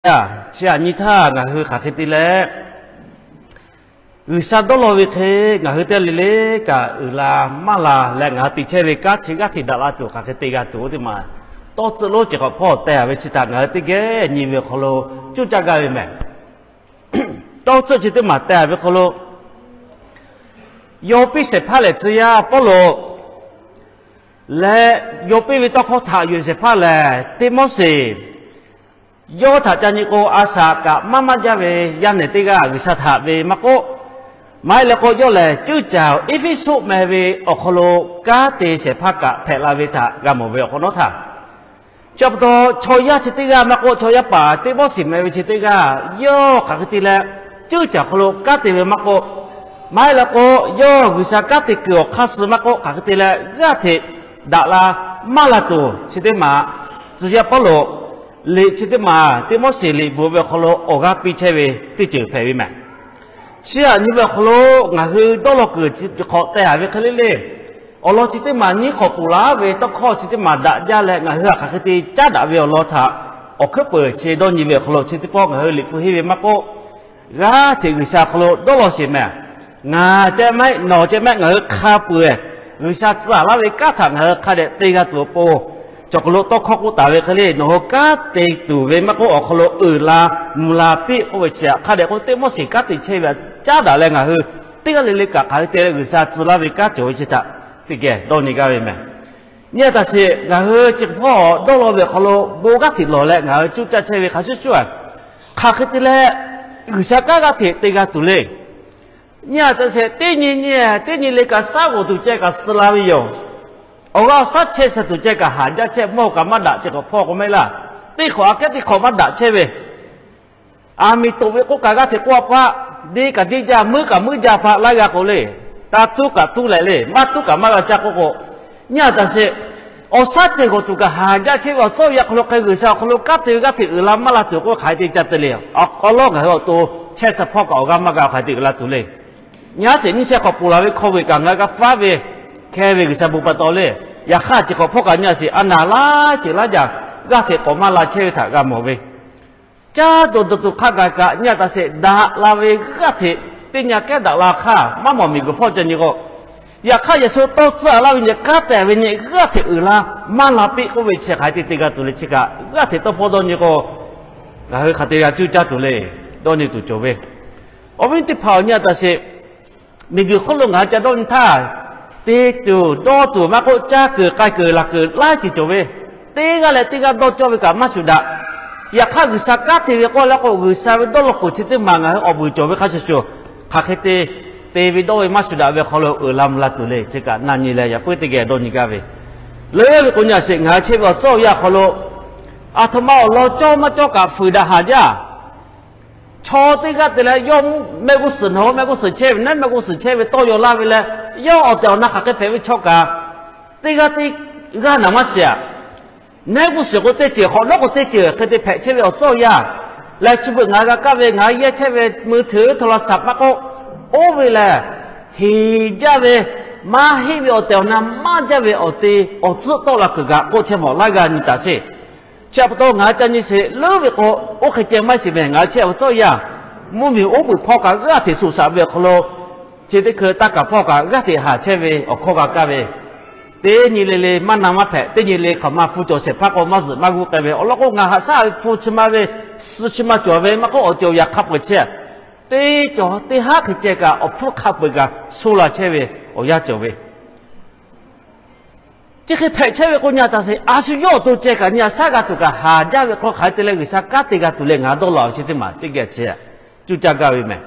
Chi aꞈ nyi htaˇ ngaˬ hui hk'aˬ hk'e te leh, G'uiˬsha dawˇ law ve hk'e ngaˬ hui teˇ g'aˇ le le kaꞈ uiˍ la maˇ la leh ngaˬ hui te chehˇ ve kanˉ chi g'aˇ hteꞈ daꞈ la tuˬ hk'aˬ hk'e te g'a tuˬ oˇ teˇ maˬ, tawˇ tcuhˆ lonˉ ceuˬ hk'awꞈ hpawˇ teh a ve chi htaꞈ ngaˬ hui teˇ geh nyi ve awˬ hk'aw lo cuˇ caˇ gaˇ ve mehˬ. Tawˇ tcuhˆ chi teˇ maˬ teh a ve hk'aw lo, yaw piˇ shehˍ hpaˇ lehˬ tcuh yaˇ Pawˇluꞈ leh yaw piˇ ve tawˇ hkawˇ htaꞈ yuˬ shehˍ hpaˇ lehˬ Tiˆmoˉseˍ, yawˇ htaꞈ ca nyi k'o a shaꞈ kaꞈ maˇ maˇ jaˇ ve yaˇ nehˬ teˇ g'aˇ G'uiˬsha htaꞈ ve maˇ k'oˆ, maˇ heˆ leh k'o yawˇ lehˬ cuˇ caˍ Eˇfeˇsuꞈ meh ve awˬ hk'aw lo kanˉ te shehˍ hpaˇ kaꞈ hpehꞈ la ve htaꞈ g'a mawˬ ve awˬ hk'awꞈ nawˉ htaˇ, chi pa taw chaw yaˇ chi teˇ g'aˇ maˇ k'oˆ, chaw yaˇ paˍ Tiˆmoˉseˍ meh ve chi teˇ g'aˇ yawˇ hk'aˬ hk'e te leh cuˇ caˍ awˬ hk'aw lo kanˉ te ve maˇ k'oˆ, maˇ heˆ leh k'o yawˇ G'uiˬsha kanˉ te kuiˬ awˬ hk'aˇ suh maˇ k'oˆ hk'aˬ hk'e te leh g'aˇ hteꞈ daꞈ la maˇ la tuˬ chi teˇ maˬ, tcuh yaˇ Pawˇluꞈ liꞈ chi teˇ maˬ Tiˆmoˉseˍ liꞈ bvuhꞈ ve awˬ hk'aw lo awˬ g'aˇ piˇ chehˇ ve teˇ ceuˬ hpehꞈ ve mehˬ. Chi aꞈ nyi ve awˬ hk'aw lo ngaˬ hui dawˇ law kuiˬ chi hk'awꞈ teh a ve hk'e le le, awˬ lawn chi teˇ maˬ nyiˉ hk'awꞈ ponˬ laˇ ve tawˇ hkawˇ chi teˇ maˬ daꞈ jaˇ leh ngaˬ hui hk'aˬ hk'e te caˉ daꞈ ve awˬ lawn htaꞈ awˬ hkuiˉ peuˬ chi dawˇ nyi ve awˬ hk'aw lo chi teˇ pawˆ ngaˬ hui liꞈ hpu henˇ ve maˇ k'oˆ, g'aˇ hteꞈ G'uiˬsha awˬ hk'aw lo dawˇ law sheˍ mehˬ. Ngaˬ ceh mehˆ nawˬ ceh mehˆ ngaˬ hui hk'a peuˬ G'uiˬsha tcuh aꞈ laˇ ve kanˉ htaꞈ ngaˬ hui hk'a dehꞈ te g'a tuˬ awˬ pon, cawˬ hk'aw lo tawˇ hkawˇ k'oˆ taˍ ve hk'e le, nawˬ hui kanˉ te tuˬ ve maˇ k'oˆ, awˬ hk'aw lo uiˍ la mvuh la piˇ k'oˆ ve chi aꞈ hk'a dehꞈ k'oˆ Tiˆmoˉseˍ kanˉ te chehˇ ve aꞈ caˉ daꞈ leh ngaˬ hui teˇ g'aˇ le le kaꞈ hk'aˬ hk'e te leh G'uiˬsha tcuh laˇ ve kanˉ cawˬ ve chi htaꞈ teˇ geh dawˇ nyi gaˇ ve mehˬ. Nyi a taꞈ sheˍ, ngaˬ hui chi hk'awꞈ hpawˇ dawˇ law ve awˬ hk'aw lo bon g'aˇ hteꞈ lawˬ leh ngaˬ hui cuˇ caˇ chehˇ ve hk'a shuˍ shuˍ, hk'aˬ hk'e te leh G'uiˬsha kanˉ g'aˇ hteꞈ te g'a tuˬ le. Nyi a taꞈ sheˍ, teˇ nyi nyi, teˇ nyi le kaꞈ shaˉ g'awˬ tuˬ ceh kaꞈ suh la ve yoˬ. Awˬ g'aˇ awˬ shaˉ chehˇ sha tuˬ ceh kaꞈ haˍ jaˇ chehˇ, mawˇ kaꞈ maˇ daꞈ ceh k'awꞈ hpawˇ k'o maˇ heˆ laˇ. Teˇ hk'awꞈ aꞈ kehˉ teˇ hk'awꞈ maˇ daꞈ chehˇ ve, aˬ miˍ toꞈ ve k'oˆ kaꞈ g'aˇ hteꞈ k'oˆ a paˆ, deˇ kaꞈ deˇ jaˇ, meuˉ kaꞈ meuˉ jaˇ paˆ laiˉ g'aˇ k'o le, taˇ tuˉ kaꞈ tuˉ leh le, maˇ tuˉ kaꞈ maˇ g'a caˇ k'oˆ k'o, nyi a taꞈ sheˍ, awˬ shaˉ ceh g'awˬ tuˬ kaꞈ haˍ jaˇ chehˇ ve awˬ tcuhˉ awˬ yanˇ hk'aw lo hk'e G'uiˬsha awˬ hk'aw lo kanˉ te ve g'aˇ hteꞈ uiˍ la maˇ la tuˬ k'oˆ hk'aˬ hk'e te caˇ te le. Awˬ lawn ngaˬ hui awˬ to chehˇ sha hpawˇ kaꞈ awˬ g'aˇ maˇ g'a hk'aˬ hk'e te uiˍ la tuˬ le. Nyi a sheˍ, nyiˇ shehˆ hk'awꞈ ponˬ laˬ ve hkawˇ ve kaꞈ ngaˬ hui g'a faˉ ve hkeh ve G'uiˬsha bon pa taw le. Yaꞈ hk'aˇ chi hk'awꞈ hpawˇ kaꞈ nyi a sheˍ, a naˍ laˇ ceuˬ laˇ jaˇ g'aˇ hteꞈ k'awꞈ maˇ la chehˇ ve htaꞈ g'a mawˬ ve, caˇ tuˬ dawˬ tuˬ hk'a gaˬ kaꞈ nyi a taꞈ sheˍ daꞈ la ve g'aˇ hteꞈ teˇ nyi kehˉ daꞈ la hk'aˇ maˇ mawˬ miˬguiˬ hpawˇ ca nyi k'o, yaꞈ hk'aˇ yehˬ sho tawˇ tcuhˉ a laˇ ve nyi kanˉ te ve nyi g'aˇ hteꞈ uiˍ la maˇ la piˇ k'oˆ ve chi hk'aˬ hk'e te te g'a tuˬ le. Chi kaꞈ g'aˇ hteꞈ tawˇ hpawˇ dawˇ nyi k'o, ngaˬ hui hk'aˬ hk'e te g'a cuˇ caˇ tuˬ le. Dawˇ nyi tuˬ cawˬ ve awˬ viˉ teˇ hpaˍ-oˬ, nyi a taꞈ sheˍ, miˬguiˬ hk'oˆ lo ngaˬ hui ca dawˇ nyi htaˇ, te tuˬ dawˇ tuˬ maˇ k'oˆ, caˇ kuiˬ k'ai kuiˬ laˬ kuiˬ laiˉ ceuˬ cawˬ ve, teˇ g'aˇ leh teˇ g'aˇ dawˇ cawˇ ve kaꞈ maˇ shuˍ daꞈ. Yaꞈ hk'aˇ G'uiˬsha kanˉ te ve k'oˆ leh k'o, G'uiˬsha ve dawˇ law kuiˬ chi teˇ maˬ ngaˬ hui awˬ vuiˬ cawˬ ve hk'a shuˍ shuˍ, hk'aˬ hk'e te te ve dawˇ ve maˇ shuˍ daꞈ ve hk'aw lo uiˍ la mvuh la tuˬ le. Chi kaꞈ na nyi leh yaꞈ puiˉ teˇ geh dawˇ nyi gaˇ ve, leuˉ ve k'o nyi a sheˍ, ngaˬ hui chehˇ ve awˬ tcuhˉ awˬ yanˇ awˬ hk'aw lo, aˬ htoꞈ ma awˬ lawn cawˇ maˇ cawˇ kaꞈ fuiˍ daꞈ haˍ jaˇ. Chaw teˇ g'aˇ te leh yawˇ mehˆ g'uˇ suhˍ nawˬ hui mehˆ g'uˇ suhˍ chehˇ ve, nehˉ mehˆ g'uˇ suhˍ chehˇ ve tawˇ yaw laˇ ve leh, yawˇ awˬ tehˬ awˬ na hk'aˬ hk'e hpehꞈ ve chaw kaꞈ, teˇ g'aˇ teˇ g'aˇ naˍ maˇ shiˍ aꞈ. Nehˉ g'uˇ suhˍ k'o teˇ ceuˬ, hk'awꞈ nawˉ k'o teˇ ceuˬ hk'e te hpehꞈ chehˇ ve awˬ tcuhˉ awˬ yanˇ, leh chi beuꞈ ngaˬ hui g'a kaˇ ve ngaˬ hui yehˇ chehˇ ve mui htuiˍ htaw la saˍ maˇ k'oˆ, oˇ ve lehˬ heˍ jaˇ ve, maˇ heˆ ve awˬ tehˬ awˬ na maˇ jaˇ ve awˬ te awˬ tcuhˉ tawˆ la kuiˬ kaꞈ k'oˆ chehˇ mawˬ laiˉ g'aˇ nyi taˍ sheˍ. Chi pa taw ngaˬ hui ca nyi sheˍ leuˉ ve k'o, oˇ hk'e ceh maˇ shiˍ mehˬ. Ngaˬ hui chehˇ awˬ tcuhˉ awˬ yanˇ, mvuhˇmiˬ oˉ buiˬ hpawˇ kaꞈ g'aˇ hteꞈ shuˍ shaꞈ ve awˬ hk'aw lo, chi teˇ hkui taˇ kaˍ hpawˇ kaꞈ g'aˇ hteꞈ haˍ chehˇ ve awˬ hkawˇ g'a kaˇ ve, teˇ nyi le le maˇ na maˇ hpehꞈ, teˇ nyi le hk'aˬ ma hpu cawˬ shehˍ hpaˇ k'o maˇ zuhꞈ maˇ g'uˇ k'ai ve awˬ lawn k'o, ngaˬ haꞈ shaˉ ve hpu chi ma ve, suh chi ma cawˬ ve maˇ k'oˆ, awˬ ceuˬ awˬ yaꞈ hk'a peu-eˬ chehˇ, teˇ cawˬ teˇ haˉ hk'e ceh kaꞈ awˬ hpfuhˇ hk'a peu-eˬ kaꞈ sho la chehˇ ve awˬ yanˇ cawˬ ve, chi hk'e hpehꞈ chehˇ ve k'o, nyi a taꞈ sheˍ, a shu yawˇ awˬ to ceh kaꞈ nyi a shaˉ g'a tuˬ kaꞈ haˍ jaˇ ve hk'aw hk'aˬ hk'e te leh G'uiˬsha kanˉ te g'a tuˬ leh ngaˬ hui dawˇ law ve chi teˇ maˬ teˇ geh chi cuˇ caˇ gaˇ ve mehˬ.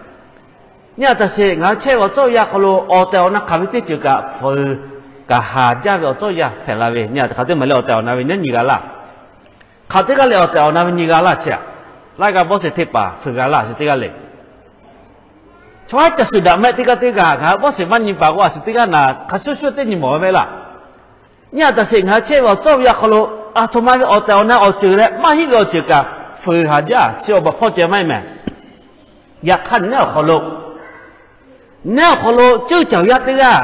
Nyi a taꞈ sheˍ, ngaˬ hui chehˇ ve awˬ tcuhˉ awˬ yanˇ hk'aw lo awˬ tehˬ awˬ na hk'aˬ ve teˇ ceuˬ kaꞈ fuiˍ kaꞈ haˍ jaˇ ve awˬ tcuhˉ awˬ yanˇ hpehꞈ la ve. Nyi a hk'aˬ teˇ maˬ leh awˬ tehˬ awˬ na ve nyiˇ g'a laˇ. Hk'aˬ teˇ g'aˇ leh awˬ tehˬ awˬ na ve nyiˇ g'a laˇ chi aꞈ, laiˉ g'aˇ bawˇ sheˍ teˇ hpaˍ fuiˍ g'a laˇ a shu teˇ g'aˇ le. Chaw haˉ ca shuˍ daꞈ mehˆ teˇ g'aˇ teˇ g'aˇ ngaˬ hui bawˇ sheˍ maˇ nyi paˍ k'o a shu teˇ g'aˇ naˍ hk'a shuˍ shuˍ teˇ nyi mawˬ ve mehˆ laˇ. Nyi a taꞈ sheˍ, ngaˬ hui chehˇ ve awˬ tcuhˉ awˬ yanˇ hk'aw lo aˬ htoꞈ ma ve awˬ tehˬ awˬ na awˬ ceuˬ leh maˇ heˆ ve awˬ ceuˬ kaꞈ fuiˍ haˍ jaˇ chi awˬ baˬ hpawˇ ceh maˇ heˆ mehˬ. Yaꞈ hk'aˇ nehˉ awˬ hk'aw lo, nehˉ awˬ hk'aw lo ceuˇ caˬ yaˇ teˇ g'aˇ,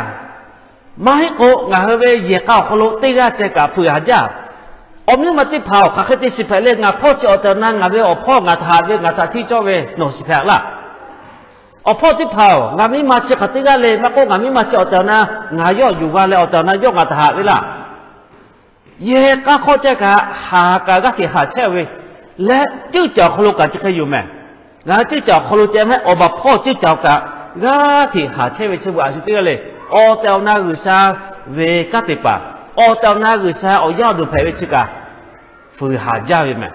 maˇ heˆ k'o ngaˬ hui ve yehˬ k'a awˬ hk'aw lo teˇ g'aˇ ceh kaꞈ fuiˍ haˍ jaˇ. Awˬ miˇ ma teˇ hpaˍ-oˬ, hk'aˬ hk'e te shiˍ hpehꞈ le. Ngaˬ hpawˇ chi awˬ tehˬ awˬ na ngaˬ ve awˬ hpawˇ ngaˬ htaꞈ haꞈ ve ngaˬ htaꞈ htiˇ cawˇ ve nawˬ shiˍ hpehꞈ laˇ. Awˬ hpawˇ teˇ hpaˍ-oˬ, ngaˬ miˇ ma chi hk'aˬ teˇ g'aˇ le maˇ k'oˆ, ngaˬ miˇ ma chi awˬ tehˬ awˬ na ngaˬ yawˇ yuˬ g'a leh awˬ tehˬ awˬ na yawˇ ngaˬ htaꞈ haꞈ ve laˇ. Yehˬ k'a hk'aw ceh kaꞈ haˍ kaꞈ g'aˇ hteꞈ haˍ chehˇ ve leh, ceuˇ caˬ awˬ hk'aw lo kaꞈ chi hk'e yoˬ mehˬ. Ngaˬ hui ceuˇ caˬ awˬ hk'aw lo ceh mehˉ awˬ baˬ hpawˇ ceuˇ caˬ kaꞈ g'aˇ hteꞈ haˍ chehˇ ve chi beuꞈ a shu teˇ g'aˇ le. Awˬ tehˬ awˬ na G'uiˬsha ve kanˉ te paˍ, awˬ tehˬ awˬ na G'uiˬsha awˬ yaˇ awˬ duˬ hpehꞈ ve chi kaꞈ fuiˍ haˍ jaˇ ve mehˬ.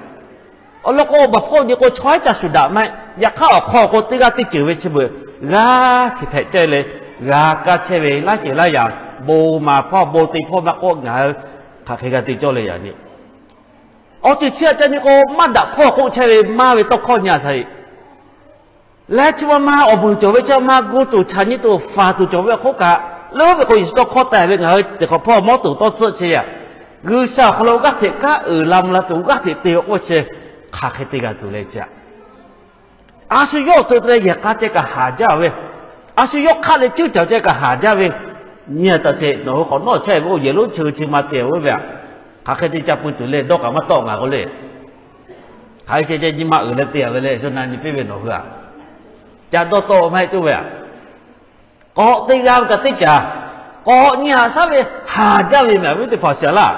Awˬ lawn k'o, awˬ baˬ hpawˇ nyi k'o chaw haiˉ ca shuˍ daꞈ maˇ heˆ. Yaꞈ hk'aˇ awˬ hk'aw k'o teˇ g'aˇ teˇ ceuˬ ve chi beuꞈ g'aˇ hteꞈ hpehꞈ cehˇ le, g'a kaˇ chehˇ ve laiˉ ceuˬ laiˉ yanˇ, bon maˍ hpawˇ bon te hpawˇ maˇ k'oˆ, ngaˬ hui hk'aˬ hk'e g'a te cawˇ le yaꞈ nyi. Awˬ ceuˬ chi htaꞈ ca nyi k'o, maˇ daꞈ hpawˇ k'oˆ chehˇ ve maˇ ve tawˇ hkawˇ nyi a sha heˆ. Leh chi ma ma awˬ vuiˬ cawˬ ve chi ma ma gu tuˬ chaꞈ nyi tuˬ faˍ tuˬ cawˬ ve awˬ hk'oˆ kaꞈ, leuˉ ve k'o Yeˍsuˆ tawˇ hkawˇ tehˬ ve ngaˬ hui teꞈ hk'awꞈ hpawˇ mawˉ tuˬ tawˇ tsuhˆ chehˇ yaꞈ, G'uiˬsha awˬ hk'aw lo g'aˇ hteꞈ kanˉ uiˍ la mvuh la tuˬ g'aˇ hteꞈ te ve k'oˆ chi hk'aˬ hk'e te g'a tuˬ le chi aꞈ. A shu yawˇ awˬ to te leh yehˬ k'a ceh kaꞈ haˍ jaˇ ve, a shu yawˇ hk'aˆ leh ceuˇ caˬ ceh kaꞈ haˍ jaˇ ve, nyi a taꞈ sheˍ. Nawˬ hui hk'awꞈ nawˉ chehˇ ve k'o yehˬ lonˉ chi chi ma te ve ve aꞈ, hk'aˬ hk'e te ca pui tuˬ le, dawˇ kaꞈ maˇ tawˆ ngaˬ k'o le. Hk'aˬ hk'e ceh ceh nyi ma uiˍ leh te a ve le, shu na nyi piˇ ve nawˬ hui aꞈ, ca dawˇ tawˆ maˇ heˆ coˇ ve aꞈ. K'awꞈ te g'a ve kaꞈ teˇ caˬ, k'awꞈ nyi haꞈ shaˉ ve haˍ jaˇ ve mehˬ, awˬ viˉ teˇ hpaˍ shiˍ laˇ.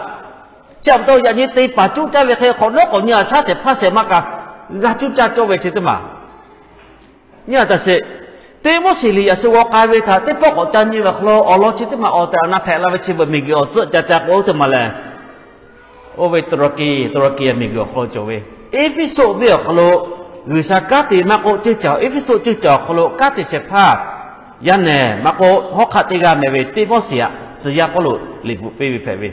Chi pa taw yaꞈ nyi te paˍ cuˇ caˇ ve hk'e hk'awꞈ nawˉ k'awꞈ nyi haꞈ shaˉ shehˍ hpaˇ shehˍ ma kaꞈ g'a cuˇ caˇ cawˇ ve chi teˇ maˬ. Nyi a taꞈ sheˍ. Teˇ Moˉseˍ liꞈ yaꞈ shu g'aw k'ai ve htaꞈ teˇ pawˆ k'awꞈ ca nyi ve awˬ hk'aw lo awˬ lawn chi teˇ maˬ awˬ tehˬ awˬ na hpehꞈ la ve chi beuꞈ miˬguiˬ awˬ tcuhˆ ca ca k'o teˇ maˬ lehˬ, oˇ ve Taˍraˍkiˍ, Taˍraˍkiˍ miˬguiˬ awˬ hk'aw lo cawˬ ve Eˇfeˇsuꞈ venˇ awˬ hk'aw lo G'uiˬsha kanˉ te maˇ k'oˆ ceuˇ caˬ, Eˇfeˇsuꞈ ceuˇ caˬ awˬ hk'aw lo kanˉ te shehˍ hpaˇ yaˇ nehˬ maˇ k'oˆ, hawˉ hk'aˆ teˇ g'aˇ meh ve Tiˆmoˉseˍ aꞈ tcuh yaˇ Pawˇluꞈ liꞈ bvuhꞈ piˇ ve hpehꞈ ve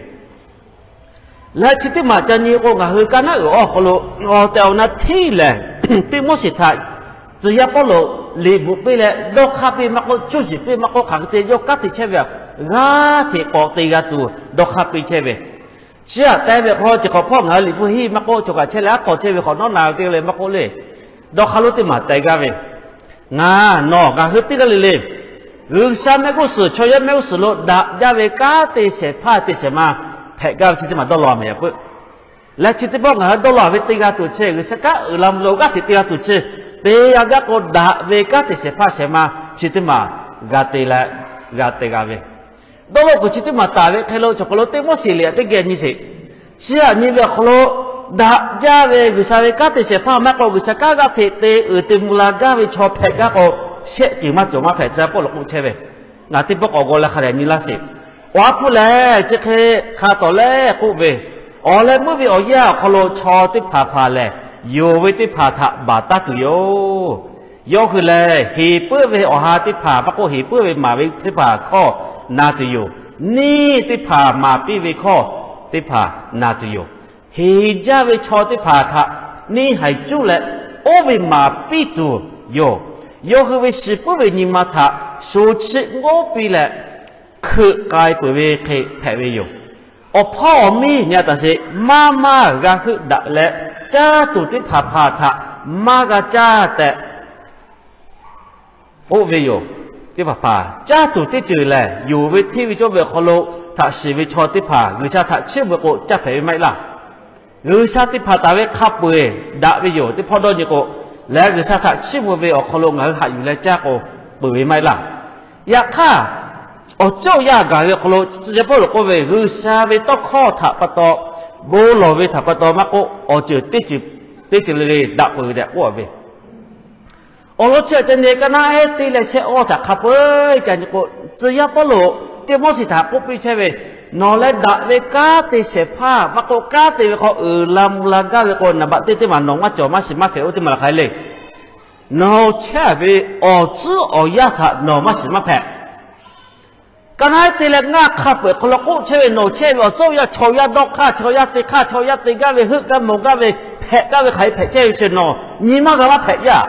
leh chi teˇ maˬ ca nyi k'o, ngaˬ hui ka naˉ uiˍ awˬ hk'aw lo awˬ tehˬ awˬ na hteˇ lehˬ, Tiˆmoˉseˍ htaꞈ tcuh yaˇ Pawˇluꞈ liꞈ bvuhꞈ piˇ leh dawˇ hk'aˇ piˇ maˇ k'oˆ, cuˇ yiˍ piˇ maˇ k'oˆ, hk'aˬ hk'e te yawˇ kanˉ te chehˇ ve aꞈ g'aˇ hteꞈ k'awꞈ te g'a tuˬ dawˇ hk'aˇ piˇ chehˇ ve. Chi aꞈ te ve hk'aw lo chi hk'awꞈ hpawˇ ngaˬ hui liꞈ hpu henˇ maˇ k'oˆ, cawˬ kaꞈ chehˇ leh aˉ hk'aw chehˇ ve hk'awꞈ nawˉ na ve teˇ g'aˇ le maˇ k'oˆ le, dawˇ hk'aˇ lonˉ teˇ maˬ teh gaˇ ve. Ngaˬ nawˬ ngaˬ hui teˇ g'aˇ le le G'uiˬsha mehˆ g'uˇ suhˍ chaw yaˇ mehˆ g'uˇ suhˍ lo daꞈ jaˇ ve kanˉ te shehˍ hpaˇ te shehˍ ma hpehꞈ gaˇ ve chi teˇ maˬ dawˇ law a mehˍ yaꞈ puiˉ. Leh chi teˇ pawˆ ngaˬ hui dawˇ law ve te g'a tuˬ chi, G'uiˬsha kanˉ uiˍ la mvuh lo g'aˇ hteꞈ te g'a tuˬ chi, te g'a gaˇ k'o daꞈ ve kanˉ te shehˍ hpaˇ shehˍ ma chi teˇ maˬ g'a te leh g'a te g'a ve. Dawˇ law kuiˬ chi teˇ maˬ taˍ ve hk'e lo chaw hk'aw lo Tiˆmoˉseˍ liꞈ aꞈ teˇ geh nyi sheˍ. Chi aꞈ nyi ve awˬ hk'aw lo daꞈ jaˇ ve G'uiˬsha ve kanˉ te shehˍ hpaˇ maˇ k'oˆ, G'uiˬsha kanˉ g'aˇ hteꞈ te uiˍ te mvuh la gaˇ ve chaw hpehꞈ gaˇ k'o, shehˆ ceuˬ maˇ cawˬ maˇ hpehꞈ ca Pawˇluꞈ k'oˆ chehˇ ve. Ngaˬ teˇ pawˆ k'awꞈ g'aw leh hk'a dehꞈ nyi laˇ sheˍ. Awˬ ha hpu lehˬ chi hk'e hk'a tawˍ leh k'oˆ ve, awˬ leh meuˇ ve awˬ yanˇ awˬ hk'aw lo chaw teˇ hpaˍ hpaˍ lehˬ, yonˍ ve teˇ hpaˍ htaꞈ baˬ taˉ tuˬ yoˬ. Yawˇ hui lehˬ, heˍ puiˉ ve awˬ ha teˇ hpaˍ maˇ k'oˆ, heˍ puiˉ ve maˍ ve teˇ hpaˍ hkawˇ na tuˬ yoˬ. Neˇ teˇ hpaˍ maˍ piˇ ve hkawˇ teˇ hpaˍ na tuˬ yoˬ. Heˍ jaˇ ve chaw teˇ hpaˍ htaꞈ neˇ haiˬ cuˇ leh, oˇ ve maˍ piˇ tuˬ yoˬ. Yawˇ hui ve shiˍ puiˉ ve nyi ma htaꞈ shu chiˆ ngoˉ piˇ leh, hkeuꞈ k'ai peuˬ ve hk'e hpehꞈ ve yoˬ. Awˬ hpawˇ awˬ miˇ nyi a taꞈ sheˍ, maˇ maˇ g'a heuˆ daꞈ leh, caˇ tuˬ teˇ hpaˍ hpaˍ htaꞈ maˇ g'a caˇ tehꞈ k'oˆ ve yoˬ. Teˇ hpaˍ hpaˍ caˇ tuˬ teˇ ceuˬ lehˬ, yonˍ ve hteˇ ve cawˇ ve awˬ hk'aw lo htaꞈ shiˍ ve chaw teˇ hpaˍ G'uiˬsha htaꞈ chiˇ mvuh k'o caˇ hpehꞈ ve maˇ heˆ laˇ. G'uiˬsha teˇ hpaˍ taˍ ve hk'a peu-eˬ daꞈ ve yoˬ. Teˇ hpawˇ dawˇ nyi k'o, lehˬ G'uiˬsha htaꞈ chiˇ mvuh ve awˬ hk'aw lo ngaˬ hui haꞈ yuˬ leh caˇ k'o peuˬ ve maˇ heˆ laˇ. Yaꞈ hk'aˇ, awˬ ceuˬ awˬ yanˇ gaˬ ve awˬ hk'aw lo tcuh yaˇ Pawˇluꞈ k'oˆ ve, G'uiˬsha ve tawˇ hkawˇ htaꞈ pa taw bon lawˬ ve htaꞈ pa taw maˇ k'oˆ, awˬ ceuˬ teˇ ceuˬ le le daꞈ peuˬ ve tehꞈ k'oˆ ve awˬ lawn chi aꞈ ca nyi ka naˉ ehˉ te leh shehˆ awˇ htaꞈ hk'a peu-eˬ ca nyi k'o, tcuh yaˇ Pawˇluꞈ Tiˆmoˉseˍ htaꞈ k'oˆ piˇ chehˇ ve, nawˬ leh daꞈ ve kanˉ te shehˍ hpaˇ maˇ k'oˆ, kanˉ te ve hk'aw uiˍ la mvuh la gaˇ ve k'o, naˍ baꞈ teˇ teˇ maˬ nawˬ maˇ cawˬ maˇ shiˍ maˇ hpehꞈ oˇ teˇ maˬ la hk'aˬ hk'e le. Nawˬ chehˇ ve awˬ tcuhˉ awˬ yanˇ htaꞈ nawˬ maˇ shiˍ maˇ hpehꞈ. Ka naˉ te leh ngaˇ hk'a peu-eˬ hk'aw lo k'oˆ chehˇ ve, nawˬ chehˇ ve awˬ tcuhˉ awˬ yanˇ chaw yaˇ dawˇ hk'aˇ, chaw yaˇ te hk'aˇ, chaw yaˇ te gaˇ ve, heuˆ gaˇ mawˬ gaˇ ve, hpehꞈ gaˇ ve hk'aˬ hk'e hpehꞈ chehˇ ve chi nawˬ nyi maˇ g'a maˇ hpehꞈ yaˇ.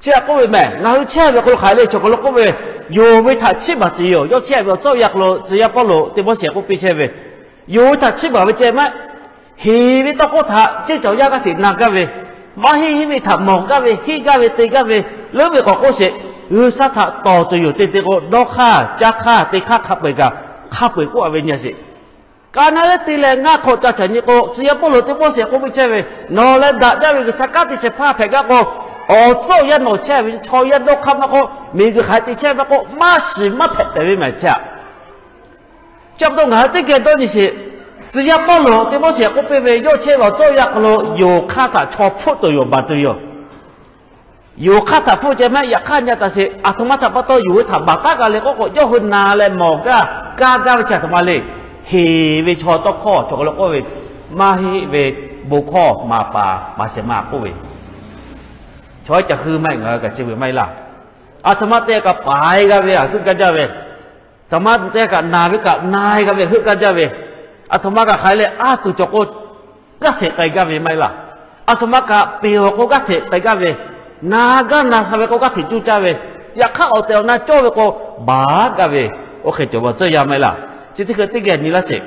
Chi aꞈ k'oˆ ve mehˬ, ngaˬ hui chehˇ ve hk'aw lo hk'aˬ hk'e le, chaw hk'aw lo k'oˆ ve, yonˍ ve htaꞈ chiˇ baˬ tuˬ yoˬ. Yawˇ chehˇ ve awˬ tcuhˉ awˬ yanˇ hk'aw lo tcuh yaˇ Pawˇluꞈ Tiˆmoˉseˍ k'oˆ piˇ chehˇ ve, yonˍ ve htaꞈ chiˇ baˬ ve ceh maˇ heˍ ve tawˇ hkawˇ htaꞈ ceuˇ caˬ yaˇ g'aˇ hteꞈ na gaˇ ve, maˇ heˆ heˆ ve htaꞈ mawˬ gaˇ ve, heˆ gaˇ ve te gaˇ ve, leuˉ ve k'awꞈ k'oˆ sheˍ. G'uiˬsha htaꞈ tawˍ tuˬ yoˬ te te k'o, dawˇ hk'aˇ, caˇ hk'aˇ, te hk'aˇ hk'a peu-eˬ kaꞈ hk'a peu-eˬ k'oˆ a ve nyi sheˍ. K'a naˉ leh te leh ngaˇ hk'awꞈ ca caꞈ nyi k'o, tcuh yaˇ Pawˇluꞈ Tiˆmoˉseˍ k'oˆ piˇ chehˇ ve, nawˬ leh daꞈ jaˇ ve G'uiˬsha kanˉ te shehˍ hpaˇ hpehꞈ gaˇ k'o, awˬ tcuhˉ awˬ yanˇ nawˬ chehˇ ve chaw yaˇ dawˇ hk'aˇ maˇ k'oˆ, miˬguiˬ hk'aˬ hk'e te chehˇ maˇ k'oˆ, maˇ shiˍ maˇ hpehꞈ tehꞈ ve mehˍ chi aꞈ. Chi pa taw ngaˬ hui teˇ geh dawˇ nyi sheˍ. Tcuh yaˇ Pawˇluꞈ Tiˆmoˉseˍ k'oˆ piˇ ve, yawˇ chehˇ ve awˬ tcuhˉ awˬ yanˇ hk'aw lo yonˍ hk'aˇ htaꞈ chaw hpfuhˆ tuˬ yoˬ, baˬ tuˬ yoˬ. Yonˍ hk'aˇ htaꞈ hpfuhˆ ceh mehˆ. Yaꞈ hk'aˇ nyi a taꞈ sheˍ, aˬ htoꞈ ma htaꞈ pa taw yonˍ ve htaꞈ baˬ taˉ g'a le k'oˆ k'o, yawˇ hui na leh mawˬ gaˇ kaˇ gaˇ ve chi aˬ htoꞈ ma le. Heˍ ve chaw tawˇ hkawˇ chaw hk'aw lo k'oˆ ve, maˇ heˆ ve bon hkawˇ maˍ paˍ maˍ shehˍ ma k'oˆ ve, chaw ca hui maˇ heˆ, ngaˬ hui kaꞈ chi beuꞈ maˇ heˆ laˇ. Aˬ htoꞈ ma te kaꞈ paˍ e g'a ve aꞈ heuˆ gaˇ jaˇ ve, aˬ htoꞈ ma te kaꞈ naˬ ve kaꞈ na e g'a ve heuˆ gaˇ jaˇ ve, aˬ htoꞈ ma kaꞈ hk'aˬ hk'e leh a tuˬ cawˬ k'o g'aˇ hteꞈ k'ai gaˇ ve maˇ heˆ laˇ. Aˬ htoꞈ ma kaꞈ peˬ awˬ k'o g'aˇ hteꞈ k'ai gaˇ ve, na gaˇ na sha ve k'o g'aˇ hteꞈ cuˇ caˇ ve, yaꞈ hk'aˇ awˬ tehˬ awˬ na cawˇ ve k'o baˬ gaˇ ve, oˇ hk'e cawˬ ve awˬ tcuhˉ yaˇ maˇ heˆ laˇ. Chi teˇ hkui teˇ geh nyi laˇ sheˍ.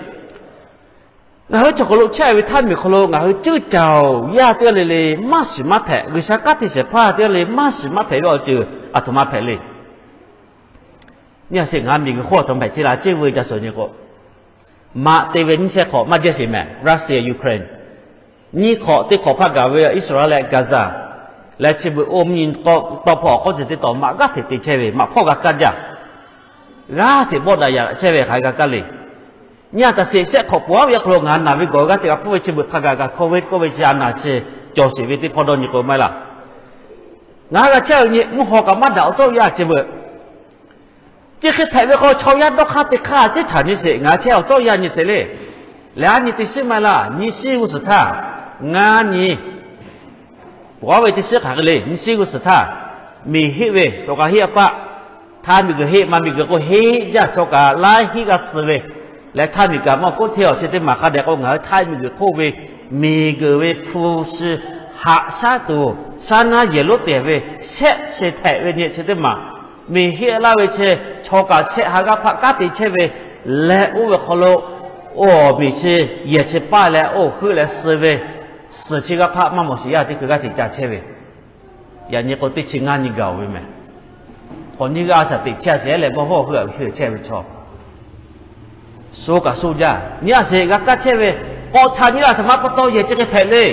Ngaˬ hui chaw hk'aw lo chehˇ ve htaˇ miˬ hk'aw lo ngaˬ hui ceuˇ caoˬ yaˇ teˇ g'aˇ le le maˇ shiˍ maˇ hpehꞈ, G'uiˬsha kanˉ te shehˍ hpaˇ teˇ g'aˇ le maˇ shiˍ maˇ hpehꞈ ve awˬ ceuˬ aˬ htoꞈ ma hpehꞈ le. Nyi a sheˍ, ngaˬ miˬguiˬ hk'oˆ aˬ htoꞈ ma hpehꞈ chehˇ la ceˇ ve ca shawˍ nyi k'o, maꞈ te ve nyiˇ shehˆ hk'awꞈ maˇ jehˇ sheˍ mehˍ, Russia Ukraine. Nyiˇ hk'awꞈ teˇ hk'awꞈ hpaˇ gaˬ ve Iˉsaˍreˍlaˆ leh Gaza leh chi beuꞈ oˇ mvuhˇ nyi tawˇ hpawˇ awˬ k'oˆ ceuˬ teˇ taw maꞈ g'aˇ hteꞈ te chehˇ ve, maꞈ hpawˇ g'a kaˇ jaˇ. G'aˇ hteꞈ bawˆ daꞈ yaꞈ chehˇ ve hk'aˬ hk'e g'a kaˇ le. Nyi a taꞈ sheˍ, shehˆ hk'awꞈ pawˬ aˉ ve yaˇ hk'aw lo ngaˬ naˬ ve gawˬ g'aˇ teˇ g'aˇ hpfuhˇ ve chi beuꞈ hk'a gaˬ kaꞈ hkawˇ ve k'oˆ ve chi a naˬ chi cawˬ sheˍ ve teˇ hpawˇ dawˇ nyi k'o maˇ heˆ laˇ. Ngaˬ hui g'a chehˇ ve nyi mvuhˇ haw kaꞈ maˇ daꞈ awˬ tcuhˉ yaˇ chi beuꞈ Chi hk'e hpehꞈ ve k'o, chaw yaˇ dawˇ hk'aˇ teˇ hk'aˇ ceˉ htaꞈ nyi sheˍ, ngaˬ chehˇ awˬ tcuhˉ yaˇ nyi sheˍ le. Lehˬ, a nyi teˇ shiˉ maˇ heˆ laˇ, nyi shiˉ g'uˇ suhˍ htaˇ, ngaˇ nyi, pawˬ aˉ ve teˇ shiˉ hk'aˬ hk'e le, nyi shiˉ g'uˇ suhˍ htaˇ, miˬ heˆ ve chaw kaꞈ heˆ a paˆ, htaˇ miˬguiˬ heˆ, maˇ miˬguiˬ k'o heˆ jaˇ, chaw kaꞈ laiˉ hiˆ g'a suh ve, lehˬ htaˇ miˬguiˬ kaꞈ mawˇ k'oˆ hteˇ awˬ chi teˇ maˬ hk'a dehꞈ k'o, ngaˬ hui htaˇ miˬguiˬ hk'oˆ ve miˬguiˬ ve hpu shi haꞈ shaˉ tuˬ shaˉ naˉ yehˬ lonˉ te ve shehˆ chi htehꞈ ve nyi chi teˇ maˬ miˬ heˆ laˇ ve chi, chaw kaꞈ shehˆ ha g'aˇ hpaˆ kanˉ te chehˇ ve leh, oˇ ve hk'aw lo oˇ miˬ chi yehˬ chi paˇ leh oˇ heuˆ leh suh ve, suhˍ chi g'aˇ hpaˆ maˇ mawˬ shiˍ yaˇ teˇ hkui g'aˇ hteꞈ ca chehˇ ve, yaꞈ nyi k'o teˇ chi ngaˇ nyi gaˬ oˬ ve mehˍ. Hk'awꞈ nyiˇ g'aˇ shaˍ teꞈ chehˇ a sheˍ leh, mawˇ hawˇ heuˆ a ve heuˆ chehˇ ve chaw, sho kaꞈ sho jaˇ. Nyi a sheˍ, g'a kaˇ chehˇ ve k'awꞈ cha nyi a htoꞈ ma pa taw yehˬ chi hk'e hpehꞈ le.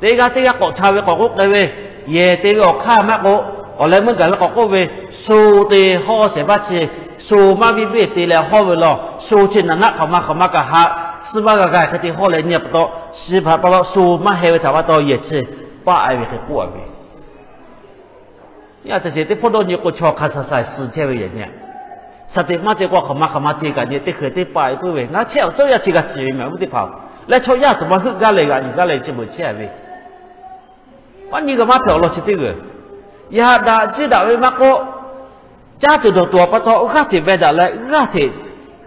Teˇ g'aˇ teˇ g'aˇ k'awꞈ cha ve k'awꞈ k'oˆ k'ai ve, yehˬ te ve awˬ hk'aˇ maˇ k'o, awˬ leh meuˇ gaˬ ve k'awꞈ k'oˆ ve, sho te hawˇ shehˍ hpaˇ chi, sho maˇ viˇ beˆ te leh hawˇ ve law, sho chi naꞈ naˆ hk'aˬ ma hk'aˬ ma kaꞈ haꞈ, suhˉ maˇ g'a g'a hk'e te hawˇ leh nyi pa taw, shiˍ hpaˍ pa taw sho maˇ heh ve htaꞈ pa taw yehˬ chi paˆ a ve hk'e k'oˆ a ve. Nyi a taꞈ sheˍ, teˇ hpawˇ dawˇ nyi k'o, chaw hk'a shaˍ shaˍ suh chehˇ ve yehˬ nyi a. Shaˍ teꞈ maˇ te k'o, hk'aˬ ma hk'aˬ ma te kaꞈ nyi teˇ hkui teˇ paˆ e puiˉ ve, ngaˬ chehˇ awˬ tcuhˉ yaˇ chi g'a shiˍ ve mehˍ, awˬ viˉ teˇ hpaˍ. Leh chaw yaˇ aˬ htoꞈ ma heuˆ gaˇ leh g'aꞈ yuˬ gaˇ leh chi beuꞈ chehˇ a ve, maˇ nyi g'a maˇ hpehꞈ awˬ lawn chi teˇ g'uˬ. Yaꞈ daꞈ jiˇ daꞈ ve maˇ k'oˆ, caˇ tuˬ dawˬ tuˬ awˬ pa taw g'aˇ hteꞈ veh daꞈ leh g'aˇ hteꞈ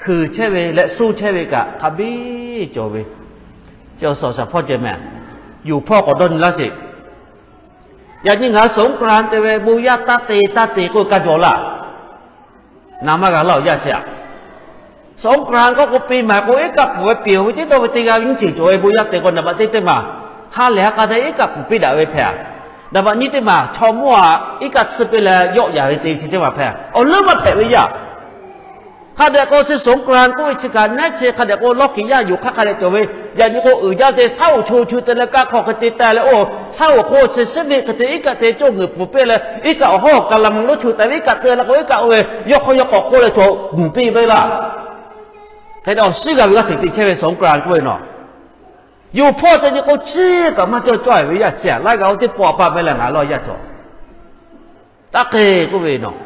heuˬ chehˇ ve leh sho chehˇ ve kaꞈ hk'a biˇ cawˬ ve, chi awˬ suhˍ awˬ shaˍ hpawˇ ceh mehˍ. Yuˬ hpawˇ k'awꞈ dawˇ nyi laˇ sheˍ. Yaꞈ nyi ngaˬ hui สงกรานต์ te ve bon yaˇ taˇ te taˇ te k'oˆ ve kaˇ jaw laˇ. Na maˇ g'a laˇ awˬ yaˇ chi aꞈ. สงกรานต์ k'oˆ k'o, piˇ maˬ k'o iˉ kaˆ pfuhˍ ve piˍ ve teˇ dawˇ ve teˇ g'aˇ ve nyiˇ ceuˬ cawˬ ve bon yaˇ te k'o, naˍ baꞈ teˇ teˇ maˬ ha lehˬ ha k'a te iˉ kaˆ pfuhˍ piˇ daꞈ ve hpehꞈ. Naˍ baꞈ nyiˇ teˇ maˬ chaw mawˇ aꞈ iˉ kaˆ tsuhˇ piˇ leh yawˆ yaˍ ve te chi teˇ maˬ hpehꞈ. Awˬ leuˉ maˇ hpehꞈ ve yaˇ. Hk'a dehꞈ k'o, chi สงกรานต์ k'oˆ ve chi kaꞈ naˉ chi hk'a dehꞈ k'o, lawˇ kiˬ yaˇ yoˬ hk'aˇ hk'a dehꞈ cawˬ ve. Yaꞈ nyi k'o, uiˍ jaˇ te shaˉ hoꞈ cho chu te leh kaˇ hk'aw hk'e te taˍ leh, oˇ shaˉ hoꞈ hk'oˆ chi shiˉ veˆ hk'e te iˉ kaˆ te cawˇ ngeuˍ pfuhˍ piˇ leh, iˉ kaˆ awˬ hawˉ ka la mvuh lonˉ chu taˍ ve iˉ kaˆ te la k'o, iˉ kaˆ oˇ ve yawˇ hk'aw yawˇ k'awꞈ k'oˆ leh cawˬ mvuhˬ piˇ ve laˇ. Hk'e te awˬ shiˉ g'a ve g'aˇ hteꞈ te chehˇ ve สงกรานต์ k'oˆ ve nawˬ, yuˬ hpawˇ te nyi k'o, chiˇ kaꞈ maˇ cawˇ cawˇ ve yaˇ chi aꞈ, laiˉ g'aˇ oˇ teˇ pawˆ a pa meh leh ngaˬ lawˇ yaˇ cawˬ taˇ hk'e k'oˆ ve nawˬ.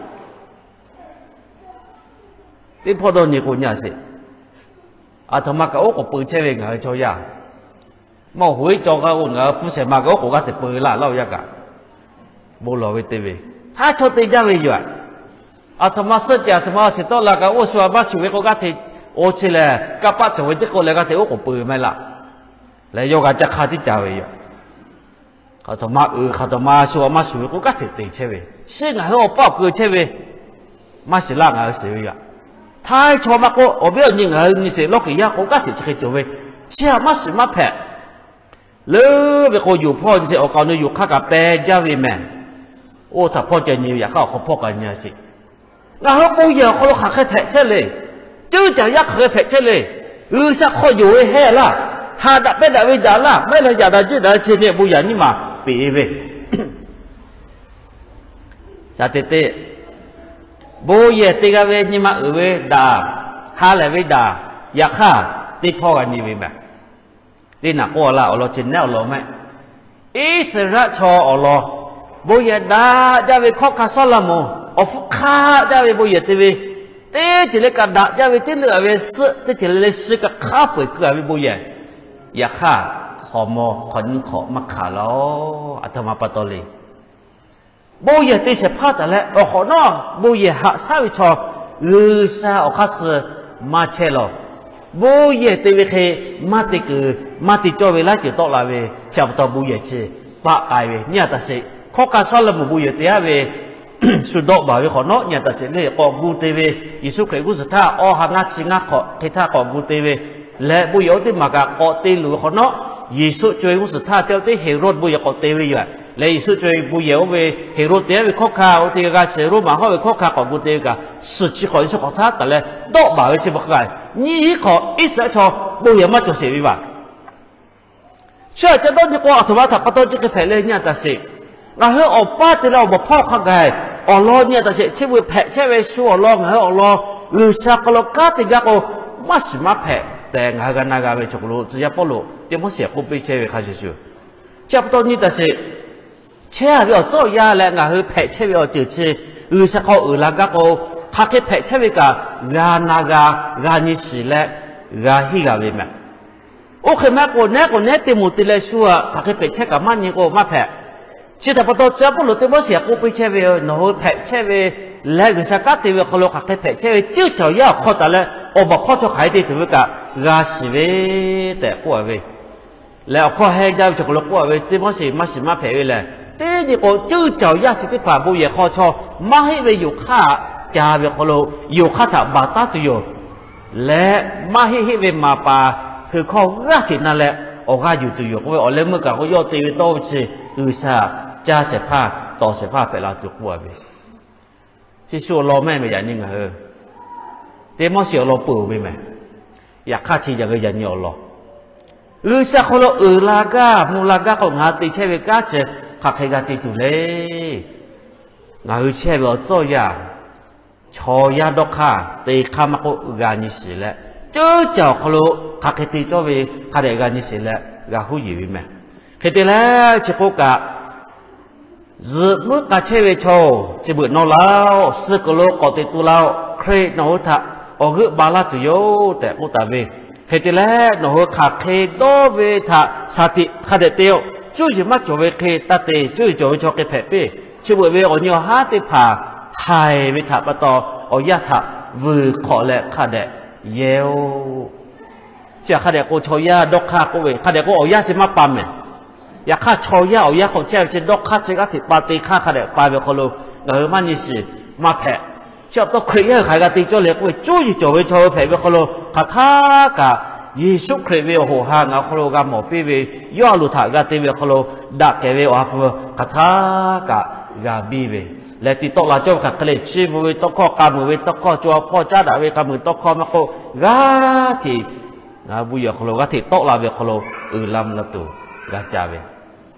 Teˇ hpawˇ dawˇ nyi k'o nyi a sheˍ, aˬ htoꞈ ma kaꞈ oˉ k'oˍ peu chehˇ ve ngaˬ hui chaw yaˇ. Maˇ hoꞈ iˉ cawˬ g'a k'o, ngaˬ hui puˇ shehˍ ma kaꞈ oˉ k'oˍ g'aˇ hteꞈ peu laˇ, laˇ oˇ yaˇ kaꞈ bon lawˬ ve te ve, htaˇ chaw te jaˇ ve yoˬ aꞈ. Aˬ htoꞈ ma suhˆ ceh aˬ htoꞈ ma shiˍ tawˆ la kaꞈ, oˇ shu a maˇ shuˍ ve k'o g'aˇ hteꞈ, oˇ chi lehˬ kanˇ paˆ cawˬ ve teˇ k'oˆ leh g'aˇ hteꞈ oˉ k'oˍ peu ve maˇ heˆ laˇ. Leh yawˇ g'a ca hk'a tiˉ ca ve yoˬ. Hk'aˬ htoꞈ ma uiˍ, hk'aˬ htoꞈ ma shu a maˇ shuˍ ve k'o g'aˇ hteꞈ te chehˇ ve, chi ngaˬ hui awˬ paˆ awˬ keu chehˇ ve, maˇ shiˍ laˇ ngaˬ hui shiˍ ve yoˬ. Htaiˇ chaw maˇ k'oˆ, awˬ viˉ awˬ nyi ngaˬ hui nyi sheˍ, lawˇ kiˬ yaˇ k'o g'aˇ hteꞈ chi hk'e cawˬ ve, chi aꞈ maˇ shiˍ maˇ hpehꞈ. Leuˉ ve k'o, yuˬ hpawˇ nyi sheˍ, awˬ kaˍ awˬ nu yuˬ hk'aˇ kaꞈ peh jaˇ ve mehˍ. Oˇ htaꞈ hpawˇ ceh nyi ve, yaꞈ hk'aˇ awˬ hk'aw hpawˇ kaꞈ nyi a sheˍ. Ngaˬ hui bon yehˬ awˬ hk'aw lo hk'aˬ hk'e hpehꞈ chehˇ le. Ceuˇ caˬ yaˇ hk'aˬ hk'e hpehꞈ chehˇ le. G'uiˬsha hk'aw yonˍ ve hehˇ laˇ, haꞈ daꞈ pehˇ daꞈ ve daꞈ laˇ, maˇ heˆ leh yaꞈ daꞈ jiˆ daꞈ ve chi nyi bon yaꞈ nyi maˬ peꞈ e ve. Shaˍ te te, bon yehˬ te g'a ve nyi ma uiˍ ve daꞈ, ha lehˬ ve daꞈ, yaꞈ hk'aˇ teˇ hpawˇ g'a nyi ve mehˬ. Teˇ naꞈ k'oˆ laˇ awˬ lawn chi nehˉ awˬ lawn mehˆ. Iˉsaˍreˍlaˆ chaw awˬ lawn bon yehˬ daꞈ jaˇ ve hkawˇ hkanˇ Saˉlaꞈmonˍ awˬ hpfuhˇ hk'aˆ jaˇ ve bon yehˬ te ve, teˇ ceuˬ leh kaꞈ daꞈ jaˇ ve teˇ leuˆ a ve suhˆ teˇ ceuˬ leh leh suh kaꞈ hk'a peu eˬ keu a ve bon yehˬ. Yaꞈ hk'aˇ hk'awꞈ maw hk'awꞈ nyiˇ hk'awꞈ maˇ hkanˍ laˇ. A htoꞈ ma pa taw le. Bon yehˬ te shehˍ hpaˇ taˍ leh awˬ hk'awꞈ nawˉ bon yehˬ haꞈ shaˉ ve chaw G'uiˬsha awˬ hk'aˇ suh maˇ chehˇ law. Bon yehˬ te ve hk'e maˇ te kuiˬ maˇ te cawˇ ve laiˉ ceuˬ tawˆ la ve chi pa taw bon yehˬ chi paˆ k'ai ve nyi a taˍ sheˍ. Hkawˇ hkanˇ Saˉlaꞈmonˍ bon yehˬ te aˉ ve shu dawˆ baˬ ve hk'awꞈ nawˉ nyi a taˍ sheˍ le. K'awꞈ gu te ve, Yeˍsuˆ Hkriꞈ g'uˇ suhˍ htaˇ awˇ ha ngaˇ chi ngaˇ hk'awꞈ hk'e htaˇ k'awꞈ gu te ve leh bon yehˬ oˇ teˇ maˬ kaꞈ k'awꞈ te luˬ ve hk'awꞈ nawˉ, Yeˍsuˆ co-e g'uˇ suhˍ htaˇ teˇ oˇ teˇ Heˍroˆ bon yehˬ k'awꞈ te ve yoˬ. Leh Yeˍsuˆ co-e bon yehˬ oˇ ve Heˍroˆ te aˉ ve hkawˇ hkanˇ oˇ teˇ g'aˇ g'aˇ chi Roˉmaꞈ hawˇ ve hkawˇ hkanˇ k'awꞈ gu te ve kaꞈ, suhˍ chi hk'awꞈ Yeˍsuˆ hk'awꞈ htaˇ taˍ leh dawˆ baˬ ve chi beuꞈ hk'a gaˬ nyiˇ hinˉ hk'awꞈ Iˉsaˍreˍlaˆ chaw bon yehˬ maˇ cawˬ sheˍ ve vaˬ. Chi htaꞈ ca dawˇ nyi k'o, a htoꞈ ma htaꞈ pa taw chi hk'e hpehꞈ le nyi a taˍ sheˍ. Ngaˬ hui awˬ paˇ te leh awˬ baˬ hpawˇ hk'a gaˬ awˬ lawn nyi a taˍ sheˍ. Chi beuꞈ hpehꞈ chehˇ ve shu awˬ lawn ngaˬ hui awˬ lawn G'uiˬsha hk'aw lo kanˉ te gaˇ k'o, maˇ shiˍ maˇ hpehꞈ tehꞈ ngaˬ hui g'a na g'a ve chaw hk'aw lo tcuh yaˇ Pawˇluꞈ Tiˆmoˉseˍ k'oˆ piˇ chehˇ ve hk'a shuˍ shuˍ, chi pa taw nyi taˍ sheˍ. Chehˇ a ve awˬ tcuhˉ awˬ yanˇ leh ngaˬ hui hpehꞈ chehˇ ve awˬ ceuˬ chi G'uiˬsha hk'aw uiˍ la gaˇ k'o, hk'aˬ hk'e hpehꞈ chehˇ ve kaꞈ g'a na g'a, g'a nyi shiˍ leh g'a henˇ g'a ve mehˬ. Oˇ hk'e maˇ k'o, nehˉ k'o nehˉ te moˍ te leh shu a hk'aˬ hk'e hpehꞈ chehˇ kaꞈ maˇ nyi k'o maˇ hpehꞈ. Chi htaꞈ pa taw tcuh yaˇ Pawˇluꞈ Tiˆmoˉseˍ k'oˆ piˇ chehˇ ve, nawˬ hui hpehꞈ chehˇ ve leh G'uiˬsha kanˉ te ve hk'aw lo hk'aˬ hk'e hpehꞈ chehˇ ve ceuˇ caˬ awˬ yanˇ awˬ hk'aw taˍ leh awˬ baˬ hpawˇ chaw hk'aˬ hk'e te tuˬ ve kaꞈ g'a shiˍ ve tehꞈ k'oˆ a ve leh awˬ hkawˇ hehnˇ jaˇ ve chaw hk'aw lo k'oˆ a ve, Tiˆmoˉseˍ maˇ shiˍ maˇ hpehꞈ ve lehˬ, teˇ nyi k'o ceuˇ caˬ awˬ yanˇ chi teˇ hpaˍ bon yehˬ hk'aw chaw maˇ heˆ ve yoˬ hk'aˇ ca ve hk'aw lo yoˬ hk'aˇ htaꞈ baˬ taˉ tuˬ yoˬ. Leh maˇ heˆ heˆ ve maˍ paˍ hui hkawˇ g'aˇ hteꞈ na leh awˬ g'aˇ yuˬ tuˬ yoˬ k'oˆ ve awˬ leh meuˇ kaꞈ k'o yawˇ te ve tawˇ ve chi G'uiˬsha caˇ shehˍ hpaˇ tawˍ shehˍ hpaˇ hpehꞈ la tuˬ k'oˆ a ve, chi shu awˬ lawn mehˆ mehˬ yaꞈ nyi ngaˬ hui Tiˆmoˉseˍ awˬ lawn peuˬ ve mehˬ. Yaꞈ hk'aˇ chi yaꞈ ve yaꞈ nyi awˬ lawn G'uiˬsha hk'aw lo uiˍ la gaˇ mvuh la gaˇ k'o, ngaˬ hui te chehˇ ve kanˉ chi hk'aˬ hk'e g'a te tuˬ le. Ngaˬ hui chehˇ ve awˬ tcuhˉ awˬ yanˇ, chaw yaˇ dawˇ hk'aˇ te hk'aˇ maˇ k'oˆ g'a nyi shiˍ leh, ceuˇ caˬ awˬ hk'aw lo hk'aˬ hk'e te cawˇ ve hk'a dehꞈ g'a nyi shiˍ leh g'a huˉ yeˬ ve mehˬ. Hk'e te leh chi k'oˆ kaꞈ, zuhꞈ muiˉ k'a chehˇ ve chaw-oˬ, chi beuꞈ nawˇ laˇ-oˆ. Suh kuiˬ lo k'awꞈ teꞈ tu laˇ-oˆ. Hkriꞈ nawˬ hui htaꞈ awˬ g'euˆ ba laˇ tuˬ yoˬ tehꞈ k'oˆ taˍ ve. Hk'e te leh nawˬ hui hk'aˬ hk'e dawˇ ve htaꞈ shaˍ tiꞈ hk'a dehꞈ te-oˆ. Cuˇ yiˍ maˇ cawˬ ve hk'e taˇ te. Cuˇ yiˍ cawˬ ve chaw hk'e hpehꞈ piˇ. Chi beuꞈ ve awˬ nyi awˬ haˉ teˇ hpaˍ haiˬ ve htaꞈ pa taw, awˬ yanˇ htaꞈ vuiˬ hk'awꞈ leh hk'a dehꞈ yehˇ-oˆ. Chi hk'a dehꞈ k'o chaw yaˇ dawˇ hk'aˇ k'oˆ ve hk'a dehꞈ k'o awˬ yanˇ chi maˇ pa mehˬ. Yaꞈ hk'aˇ chaw yaˇ awˬ yanˇ k'awꞈ chehˇ ve chi dawˇ hk'aˇ chi g'aˇ hteꞈ pa te hk'aˇ hk'a dehꞈ pa ve hk'aw lo ngaˬ hui maˇ nyi shiˍ maˇ hpehꞈ. Chi pa taw Hkriꞈ yaˇ hui hk'aˬ hk'e g'a te cawˇ le k'oˆ ve, cuˇ yiˍ cawˬ ve chaw hui hpehꞈ ve hk'aw lo hk'aˬ htaˇ kaꞈ Yeˍsuˆ Hkriꞈ ve awˬ hoꞈ ha ngaˬ hui hk'aw lo g'a mawˬ piˇ ve, yawˇ a loˍ htaꞈ g'a te ve hk'aw lo daꞈ kehˬ ve awˬ ha hpu hk'aˬ htaˇ kaꞈ g'a biˇ ve leh, te tawˆ la cawˇ ve hk'aˬ hk'e le, chi bvuhꞈ ve tawˇ hkawˇ, k'a muiˬ ve tawˇ hkawˇ, co ha hpawˇ caˉ daꞈ ve k'a muiˬ tawˇ hkawˇ maˇ k'oˆ, g'aˇ hteꞈ ngaˬ hui bon yehˬ awˬ hk'aw lo g'aˇ hteꞈ tawˆ la ve awˬ hk'aw lo uiˍ la mvuh la tuˬ g'a ca ve.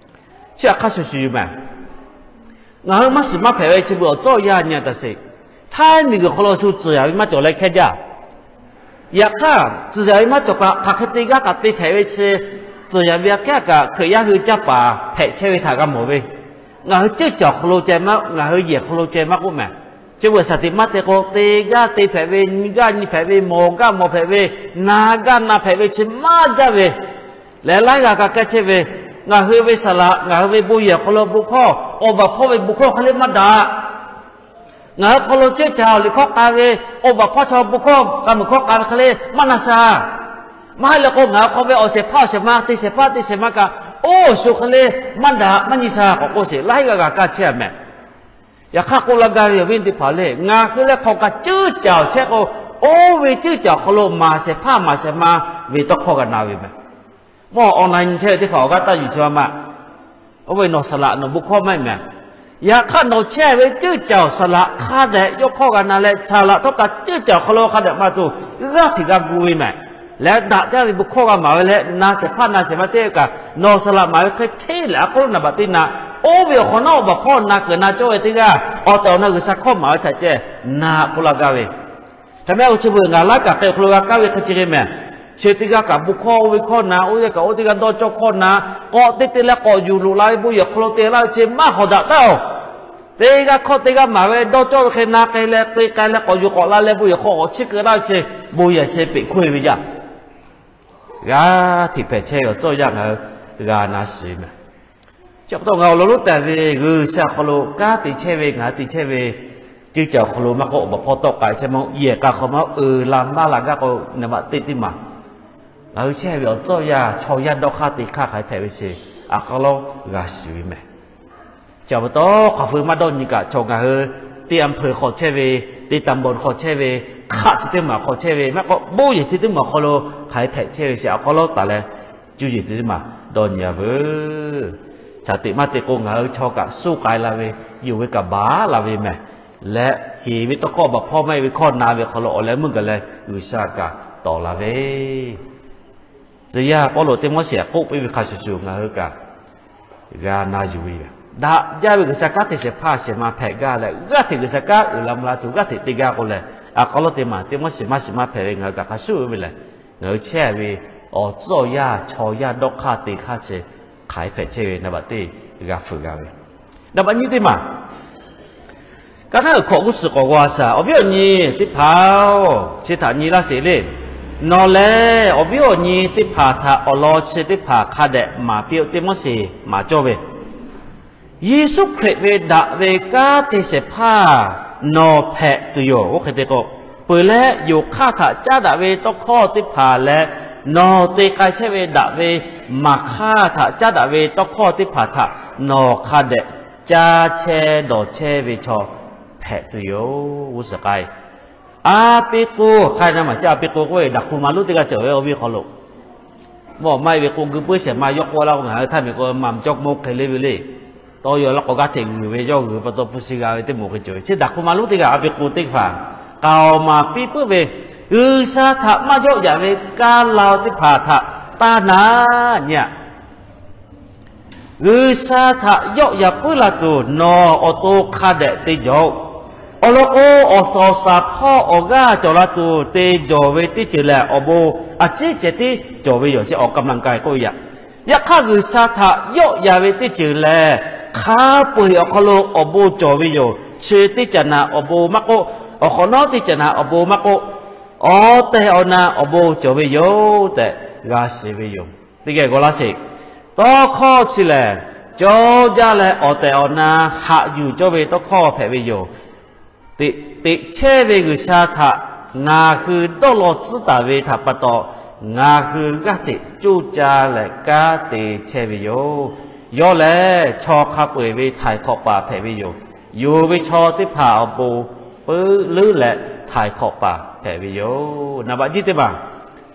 Chi hk'a shuˍ shuˍ yoˬ mehˬ. Ngaˬ hui maˇ shiˍ maˇ hpehꞈ ve chi beuꞈ awˬ tcuhˉ awˬ yanˇ nyi a taˍ sheˍ. Htaiˇ miˬguiˬ hk'aw lo shu tcuhˍ yaˍ ve maˇ cawˬ leh hkehˇ jaˇ. Yaꞈ hk'aˇ tcuhˍ yaˍ ve maˇ cawˬ kaꞈ hk'aˬ hk'e te gaˇ kaꞈ te hpehꞈ ve chi, tcuhˍ yaˍ ve aꞈ kehˉ kaꞈ Hkriꞈ yaˇ hui canˇ paˍ hpehꞈ chehˇ ve htaꞈ g'a mawˬ ve. Ngaˬ hui ceuˇ caˬ awˬ hk'aw lo ceh maˇ, ngaˬ hui yehˬ hk'aw lo ceh maˇ k'oˆ mehˬ. Chi beuꞈ shaˍ tiꞈ maˇ te k'o, te gaˇ te hpehꞈ ve, nyi gaˇ nyi hpehꞈ ve, mawˬ gaˇ mawˬ hpehꞈ ve, na gaˇ na hpehꞈ ve chi maˇ jaˇ ve leh laiˉ g'aˇ g'a kaˇ chehˇ ve, ngaˬ hui ve saˍ laꞈ, ngaˬ hui ve bon yehˬ awˬ hk'aw lo bon hkawˇ, awˬ baˬ hpawˇ ve bon hkawˇ hk'e le maˇ daꞈ. Ngaˬ hui hk'aw lo ceuˇ caˬ awˬ liꞈ hkawˇ k'a ve, awˬ baˬ hpawˇ chaw bon hkawˇ, k'a muiˬ hkawˇ k'a ve hk'e le maˇ na sha. Maˇ heˆ leh k'o, ngaˬ hui hk'aw ve awˬ shehˍ hpaˇ awˬ shehˍ ma, te shehˍ hpaˇ te shehˍ ma kaꞈ, oˇ shu hk'e le maˇ daꞈ maˇ nyi sha k'awꞈ k'oˆ sheˍ, laiˉ g'aˇ g'a kaˇ chehˇ a mehˬ. Yaꞈ hk'aˇ k'oˆ laˇ gaˇ ve awˬ viˉ teˇ hpaˍ le, ngaˬ hui leh hk'aw kaꞈ ceuˇ caˬ awˬ chehˇ k'o, oˇ ve ceuˇ caˬ awˬ hk'aw lo maˍ shehˍ hpaˇ maˍ shehˍ ma ve tawˇ hkawˇ g'a na ve mehˬ. Mawˇ online chehˇ ve teˇ hpaˍ awˬ g'aˇ taˇ yuˬ chi ma maˇ. Oˇ ve nawˬ saˍ laꞈ nawˬ bon hkawˇ maˇ heˆ mehˬ. Yaꞈ hk'aˇ nawˬ chehˇ ve ceuˇ caˬ awˬ saˍ laꞈ hk'a dehꞈ yawˇ hkawˇ g'a na leh, saˍ laꞈ htawˇ kaꞈ ceuˇ caˬ awˬ hk'aw lo hk'a dehꞈ maˇ tuˬ g'aˇ hteꞈ g'a gu ve mehˬ. leh daꞈ jaˇ ve bon hkawˇ g'a maˍ ve leh, na shehˍ hpaˇ na shehˍ ma teˇ g'aˇ kaꞈ nawˬ saˍ laꞈ maˍ ve hk'e hteˇ leh, a hk'aw lo naˍ baꞈ teˇ naꞈ oˇ ve awˬ hk'awꞈ nawˉ awˬ baˬ hpawˇ na kuiˬ na cawˇ ve teˇ g'aˇ awˬ tehˬ awˬ na G'uiˬsha hkawˇ maˍ ve htaꞈ ceh na k'oˆ laˇ gaˇ ve. Hk'e meh o, chi beuꞈ ngaˬ laˉ kaꞈ hk'e awˬ hk'aw lo g'a kaˇ ve hk'e chi hk'e mehˬ. Chi teˇ g'aˇ kaꞈ bon hkawˇ oˇ ve hkawˇ na, oˇ ve kaꞈ oˇ teˇ g'aˇ dawˇ cawˇ hkawˇ na, k'awꞈ teˇ teˇ leh k'awꞈ yuˬ loꞈ la ve bon yehˬ hk'aw lo te laˇ ve chi maˇ hawˍ daꞈ taˉ-oˬ. Teˇ g'aˇ hkawˇ teˇ g'aˇ maˍ ve dawˇ cawˇ ve hk'e na k'ai leh te k'ai leh k'awꞈ yuˬ k'awꞈ la leh bon yehˬ hk'aw k'awꞈ chiˇ keu laˇ ve chi, bon yehˬ chi peꞈ hkoˇ e ve yaˇ g'a hteꞈ hpehꞈ chehˇ ve awˬ tcuhˇ yanˇ ngaˬ hui g'a na shiˍ mehˬ. Chi pa taw ngaˬ awˬ lawn lonˉ tehˬ ve G'uiˬsha awˬ hk'aw lo kanˉ te chehˇ ve, ngaˬ hui te chehˇ ve ceuˇ caˬ awˬ hk'aw lo maˇ k'oˆ, awˬ baˬ hpawˇ tawˆ k'ai chehˇ mawˇ yehˬ k'a hk'aw maˇ uiˍ la maˇ la gaˇ k'o, naˍ baꞈ teˇ teˇ maˬ ngaˬ hui chehˇ ve awˬ tcuhˇ yanˇ chaw yaˇ dawˇ hk'aˇ te hk'aˇ hk'aˬ hk'e hpehꞈ ve chi, a k'a lawˉ g'a shiˍ ve mehˬ. Chi pa taw hk'aˬ hpui maˇ dawˇ nyi kaꞈ, chaw ngaˬ hui teˇ อำเภอ hk'aw chehˇ ve, teˇ ตำบล hk'aw chehˇ ve, hk'aˆ chi teˇ maˬ hk'aw chehˇ ve maˇ k'oˆ, bon yehˬ chi teˇ maˬ awˬ hk'aw lo hk'aˬ hk'e hpehꞈ chehˇ ve chi a k'a lawˉ taˍ leh, cuˇ yiˍ chi teˇ maˬ dawˇ nyi a veuˬ. Chaꞈ teꞈ maˇ te k'o, ngaˬ hui chaw kaꞈ suh k'ai la ve, yonˍ ve kaꞈ baˬ la ve mehˬ. Leh heˍ ve tawˇ hkawˇ baˬ hpawˇ maˇ heˆ ve hkawˇ na ve hk'aw lo awˬ leh meuˇ gaˬ leh G'uiˬsha kaꞈ tawˍ la ve, tcuh yaˇ Pawˇluꞈ Tiˆmoˉseˍ k'oˆ piˇ ve hk'a shuˍ shuˍ ngaˬ hui kaꞈ g'a na yuˬ ve yoˬ. Daꞈ jaˇ ve G'uiˬsha kanˉ te shehˍ hpaˇ shehˍ ma hpehꞈ gaˇ leh, g'aˇ hteꞈ G'uiˬsha kanˉ uiˍ la mvuh la tuˬ g'aˇ hteꞈ te gaˇ k'o leh, a k'a lawˉ teˇ maˬ Tiˆmoˉseˍ maˇ shiˍ maˇ hpehꞈ ve ngaˬ hui kaꞈ hk'a shuˍ ve lehˬ, ngaˬ hui chehˇ ve awˬ tcuhˇ awˬ yanˇ chaw yaˇ dawˇ hk'aˇ te hk'aˇ chi hk'aˬ hk'e hpehꞈ chehˇ ve naˍ baꞈ teˇ g'a fuiˍ g'a ve. Naˍ baꞈ nyiˇ teˇ maˬ, ka naˉ uiˍ hkawꞈ g'uˇ suhˍ k'awꞈ g'aw a shaˍ, awˬ viˉ awˬ nyi teˇ hpaˍ-oˬ, chi htaꞈ nyi laˇ sheˍ le. Nawˬ lehˬ awˬ viˉ awˬ nyi teˇ hpaˍ htaꞈ awˬ lawn chi teˇ hpaˍ hk'a dehꞈ maˍ piˇ-oˆ. Tiˆmoˉseˍ maˍ cawˇ ve, Yeˍsuˆ Hkriꞈ ve daꞈ ve kanˉ te shehˍ hpaˇ nawˬ hpehꞈ tuˬ yoˬ. Oˇ hk'e te k'o, peuˬ leh yonˍ hk'aˇ htaꞈ caˉ daꞈ ve tawˇ hkawˇ teˇ hpaˍ leh, nawˬ te k'ai chehˇ ve daꞈ ve maˍ hk'aˇ htaꞈ caˉ daꞈ ve tawˇ hkawˇ teˇ hpaˍ htaꞈ nawˬ hk'a dehꞈ caˇ chehˇ dawˬ chehˇ ve chaw hpehꞈ tuˬ yoˬ. G'uˇ suhˍ k'ai, a pi k'o hk'ai na maˬ chi a pi k'o k'oˆ ve daꞈ hk'u ma lonˉ teˇ g'aˇ cawˬ ve awˬ viˉ hk'aw lo, mawˬ maˇ heˆ ve k'o, gui puiˉ shehˍ ma yawˇ k'oˆ laˇ k'o, ngaˬ hui htaˇ miˬ k'o maˬ cawˇ mawˇ hk'e le ve le. Tawˇ yaw laˇ k'o g'aˇ hteꞈ g'uiˬ ve, yawˇ g'uiˬ pa taw hpu shi g'a ve teˇ moˍ hk'e cawˬ ve. Chi daꞈ hk'u ma lonˉ teˇ g'aˇ a pi k'o teˇ hpaˍ k'aoˍ maˍ piˇ puiˉ ve, G'uiˬsha htaꞈ maˇ yawˆ yaꞈ ve kaˇ la teˇ hpaˍ htaꞈ taˇ na nyi a. G'uiˬsha htaꞈ yawˆ yaꞈ puiˉ la tuˬ nawˬ awˬ to hk'a dehꞈ te jawˬ-oꞈ. Awˬ lawn k'o, awˬ suhˍ awˬ shaˍ hpawˇ awˬ g'aˇ cawˬ la tuˬ te jawˬ ve teˇ ceuˬ lehˬ, awˬ bon a ciˉ ceh tiˉ cawˬ ve yoˬ. Chi awˬ กำลังกาย k'oˆ ve yaꞈ. Yaꞈ hk'aˇ, G'uiˬsha htaꞈ yawˆ yaꞈ ve teˇ ceuˬ lehˬ, hk'a peu-eˬ awˬ hk'aw lo awˬ bon cawˬ ve yoˬ. Chi teˇ caꞈ naꞈ awˬ bon maˇ k'oˆ, awˬ hk'awꞈ nawˉ teˇ caꞈ naꞈ awˬ bon maˇ k'oˆ, awˬ tehˬ awˬ na awˬ bon cawˬ ve yoˬ tehꞈ g'a shiˍ ve yoˬ. Teˇ geh g'aw laˇ sheˍ. Tawˇ hkawˇ chi lehˬ, cawˇ jaˇ leh awˬ tehˬ awˬ na haꞈ yuˬ cawˇ ve tawˇ hkawˇ hpehꞈ ve yoˬ. Teꞈ chehˇ ve G'uiˬsha htaꞈ ngaˬ hui dawˇ law tcuhˉ taˍ ve htaꞈ pa taw, ngaˬ hui g'aˇ hteꞈ coˇ caˇ leh kanˉ te chehˇ ve yoˬ. Yawˇ lehˬ, chaw hk'a peu-eˬ ve htaiˍ hk'awꞈ paˍ hpehꞈ ve yoˬ. Yonˍ ve chaw teˇ hpaˍ awˬ pon puiˉ leuˉ leh htaiˍ hk'awꞈ paˍ hpehꞈ ve yoˬ. Naˍ baꞈ jiˇ teˇ maˬ,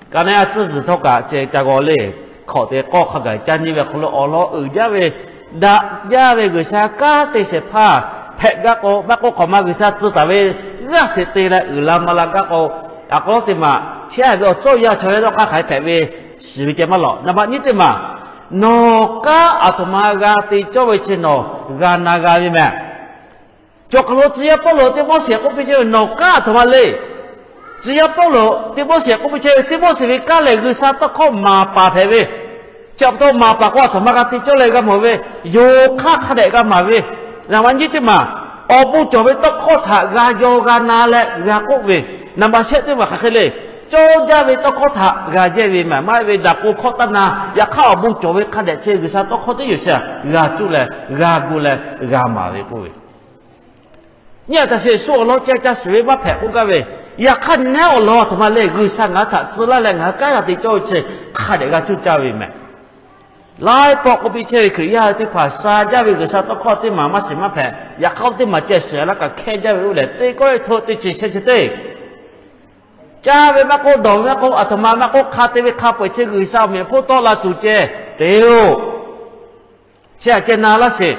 ka naˉ a tcuhˇ zuhˬ htawˇ kaꞈ ceh ca g'aw le. Hkawꞈ te k'awˇ hk'a gaˬ caˇ nyi ve awˬ hk'aw lo awˬ lawn uiˍ jaˇ ve, daꞈ jaˇ ve G'uiˬsha kanˉ te shehˍ hpaˇ hpehꞈ gaˇ k'o, maˇ k'oˆ hk'awꞈ ma G'uiˬsha tcuh taˍ ve g'aˇ hteꞈ te leh uiˍ la ma la gaˇ k'o, a k'a teˇ maˬ chehˇ ve awˬ tcuhˇ yaˇ chaw yaˇ dawˇ hk'aˇ hk'aˬ hk'e hpehꞈ ve shiˍ ve ceh maˇ lawꞈ. Naˍ baꞈ nyiˇ teˇ maˬ, nawˬ kanˉ aˬ htoꞈ ma g'a te cawˇ ve chi nawˬ g'a na g'a ve mehˬ. Cawˬ hk'aˬ lo tcuh yaˇ Pawˇluꞈ Tiˆmoˉseˍ k'oˆ piˇ chehˇ ve nawˬ kanˉ aˬ htoꞈ ma le. Tcuh yaˇ Pawˇluꞈ Tiˆmoˉseˍ k'oˆ piˇ chehˇ ve, Tiˆmoˉseˍ ve kanˉ lehˬ G'uiˬsha tawˇ hkawˇ maˍ paˍ hpehꞈ ve, chi pa taw maˍ paˍ k'o aˬ htoꞈ ma g'a te cawˇ leh g'a mawˬ ve, yonˍ hk'aˇ hk'a dehꞈ g'a maˍ ve. Naˍ baꞈ nyiˇ teˇ maˬ, awˬ bon cawˬ ve tawˇ hkawˇ htaꞈ g'a yaw g'a na leh g'a k'oˆ ve, naˍ baꞈ shehˆ teˇ maˬ hk'aˬ hk'e le. Cawˇ jaˇ ve tawˇ hkawˇ htaꞈ g'a jehˇ ve mehˬ, maˇ heˆ ve daꞈ k'o hkawˇ taˇ na. Yaꞈ hk'aˇ awˬ bon cawˬ ve hk'a dehꞈ chi G'uiˬsha tawˇ hkawˇ teˇ yoˬ shaˍ g'a cuˇ leh g'a gu leh g'a maˍ ve k'oˆ ve, nyi a taꞈ sheˍ shu awˬ lawn ca ca shiˍ ve maˇ hpehꞈ k'oˆ gaˇ ve. Yaꞈ hk'aˇ nyi naˉ awˬ lawn aˬ htoꞈ ma le, G'uiˬsha ngaˬ hui htaꞈ tcuh laˇ leh ngaˬ hui kanˉ g'a te cawˇ ve chi hk'a dehꞈ g'a cuˇ caˇ ve mehˬ. Laiˉ pawˆ k'oˆ piˇ chehˇ ve Hkriꞈ yaˇ hui teˇ hpaˍ sha jaˇ ve G'uiˬsha tawˇ hkawˇ teˇ maˬ maˇ shiˍ maˇ hpehꞈ. Yaꞈ hk'aˇ teˇ maˬ ceh shiˍ laˇ kaꞈ hkehˇ jaˇ ve oˇ lehˬ, Teˇ Kawˇrenˍhtuˆ teˇ chi shehˆ chi teˇ caˇ ve maˇ k'oˆ, dawˬ ve maˇ k'oˆ, aˬ htoꞈ ma maˇ k'oˆ, hk'a te ve hk'a peu-eˬ chi G'uiˬsha awˬ mehˍ hpawˇ tawˆ la tuˬ ceh te-oˬ. Chi aꞈ ceh na laˇ sheˍ.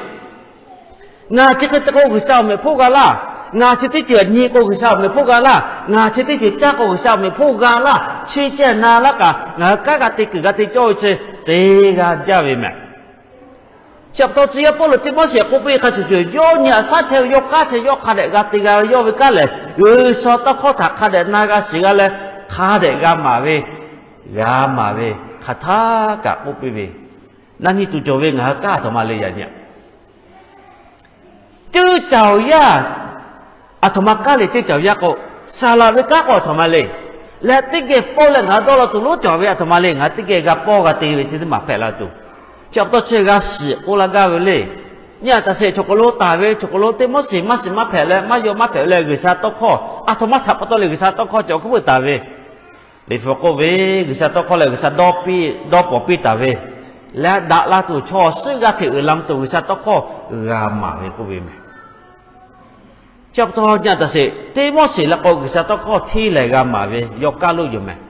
Ngaˬ chi hk'e te k'o G'uiˬsha awˬ mehˍ hpawˇ g'a laˇ. Ngaˬ chi teˇ ceuˬ nyi k'o, G'uiˬsha awˬ meꞈ hpoˆ g'a laˇ. Ngaˬ chi teˇ ceuˬ caˇ k'o, G'uiˬsha awˬ meꞈ hpoˆ g'a laˇ. Chi ceh na laˇ kaꞈ, ngaˬ hui kanˉ g'a te kuiˬ g'a te cawˇ ve chi te g'a jaˇ ve mehˍ. Chi pa taw tcuh yaˇ Pawˇluꞈ Tiˆmoˉseˍ k'oˆ piˇ ve hk'a shuˍ shuˍ, yawˇ nyi aꞈ shaˉ chehˇ ve yawˇ kanˉ chehˇ yawˇ hk'a dehꞈ g'a te g'a ve yawˇ ve kanˉ lehˬ, G'uiˬsha tawˇ hkawˇ htaꞈ hk'a dehꞈ na g'a shiˍ g'a leh, hk'a dehꞈ g'a maˍ ve, g'a maˍ ve hk'aˬ htaˇ kaꞈ k'oˆ piˇ ve, na nyi tuˬ cawˬ ve ngaˬ hui kanˉ aˬ htoꞈ ma le yaꞈ nyi. Ceuˇ caoˬ yaˇ aˬ htoꞈ ma kanˉ le. Ceuˇ caoˬ yaˇ k'o, saˍ laꞈ ve kanˉ k'o aˬ htoꞈ ma le. Leh teˇ geh pawˇ leh ngaˬ hui dawˇ law tuˬ lonˉ cawˬ ve aˬ htoꞈ ma le. Ngaˬ hui teˇ geh g'a pawˇ g'a te ve chi teˇ maˬ hpehꞈ la tuˬ. Chi pa taw chi g'a shiˍ k'oˆ laˇ gaˇ ve le. Nyi aꞈ taˍ sheˍ, chaw k'aw lo taˍ ve, chaw k'aw lo Tiˆmoˉseˍ maˇ shiˍ maˇ hpehꞈ leh maˇ yaw maˇ hpehꞈ leh, G'uiˬsha tawˇ hkawˇ aˬ htoꞈ ma htaꞈ pa taw leh G'uiˬsha tawˇ hkawˇ cawˬ hk'oˆ peuˬ taˍ ve, Liꞈ hpu k'oˆ ve, G'uiˬsha tawˇ hkawˇ lehˬ G'uiˬsha dawˇ piˇ dawˇ pawnˍ piˇ taˍ ve, leh daꞈ la tuˬ chaw suhˉ g'aˇ hteꞈ uiˍ la tuˬ G'uiˬsha tawˇ hkawˇ g'a maˍ ve k'oˆ ve mehˍ. Chi pa taw nyi aꞈ taˍ sheˍ, Tiˆmoˉseˍ leh k'o G'uiˬsha tawˇ hkawˇ hteˇ lehˍ g'a maˍ ve yawˇ kaˇ loˉ yoˬ mehˍ.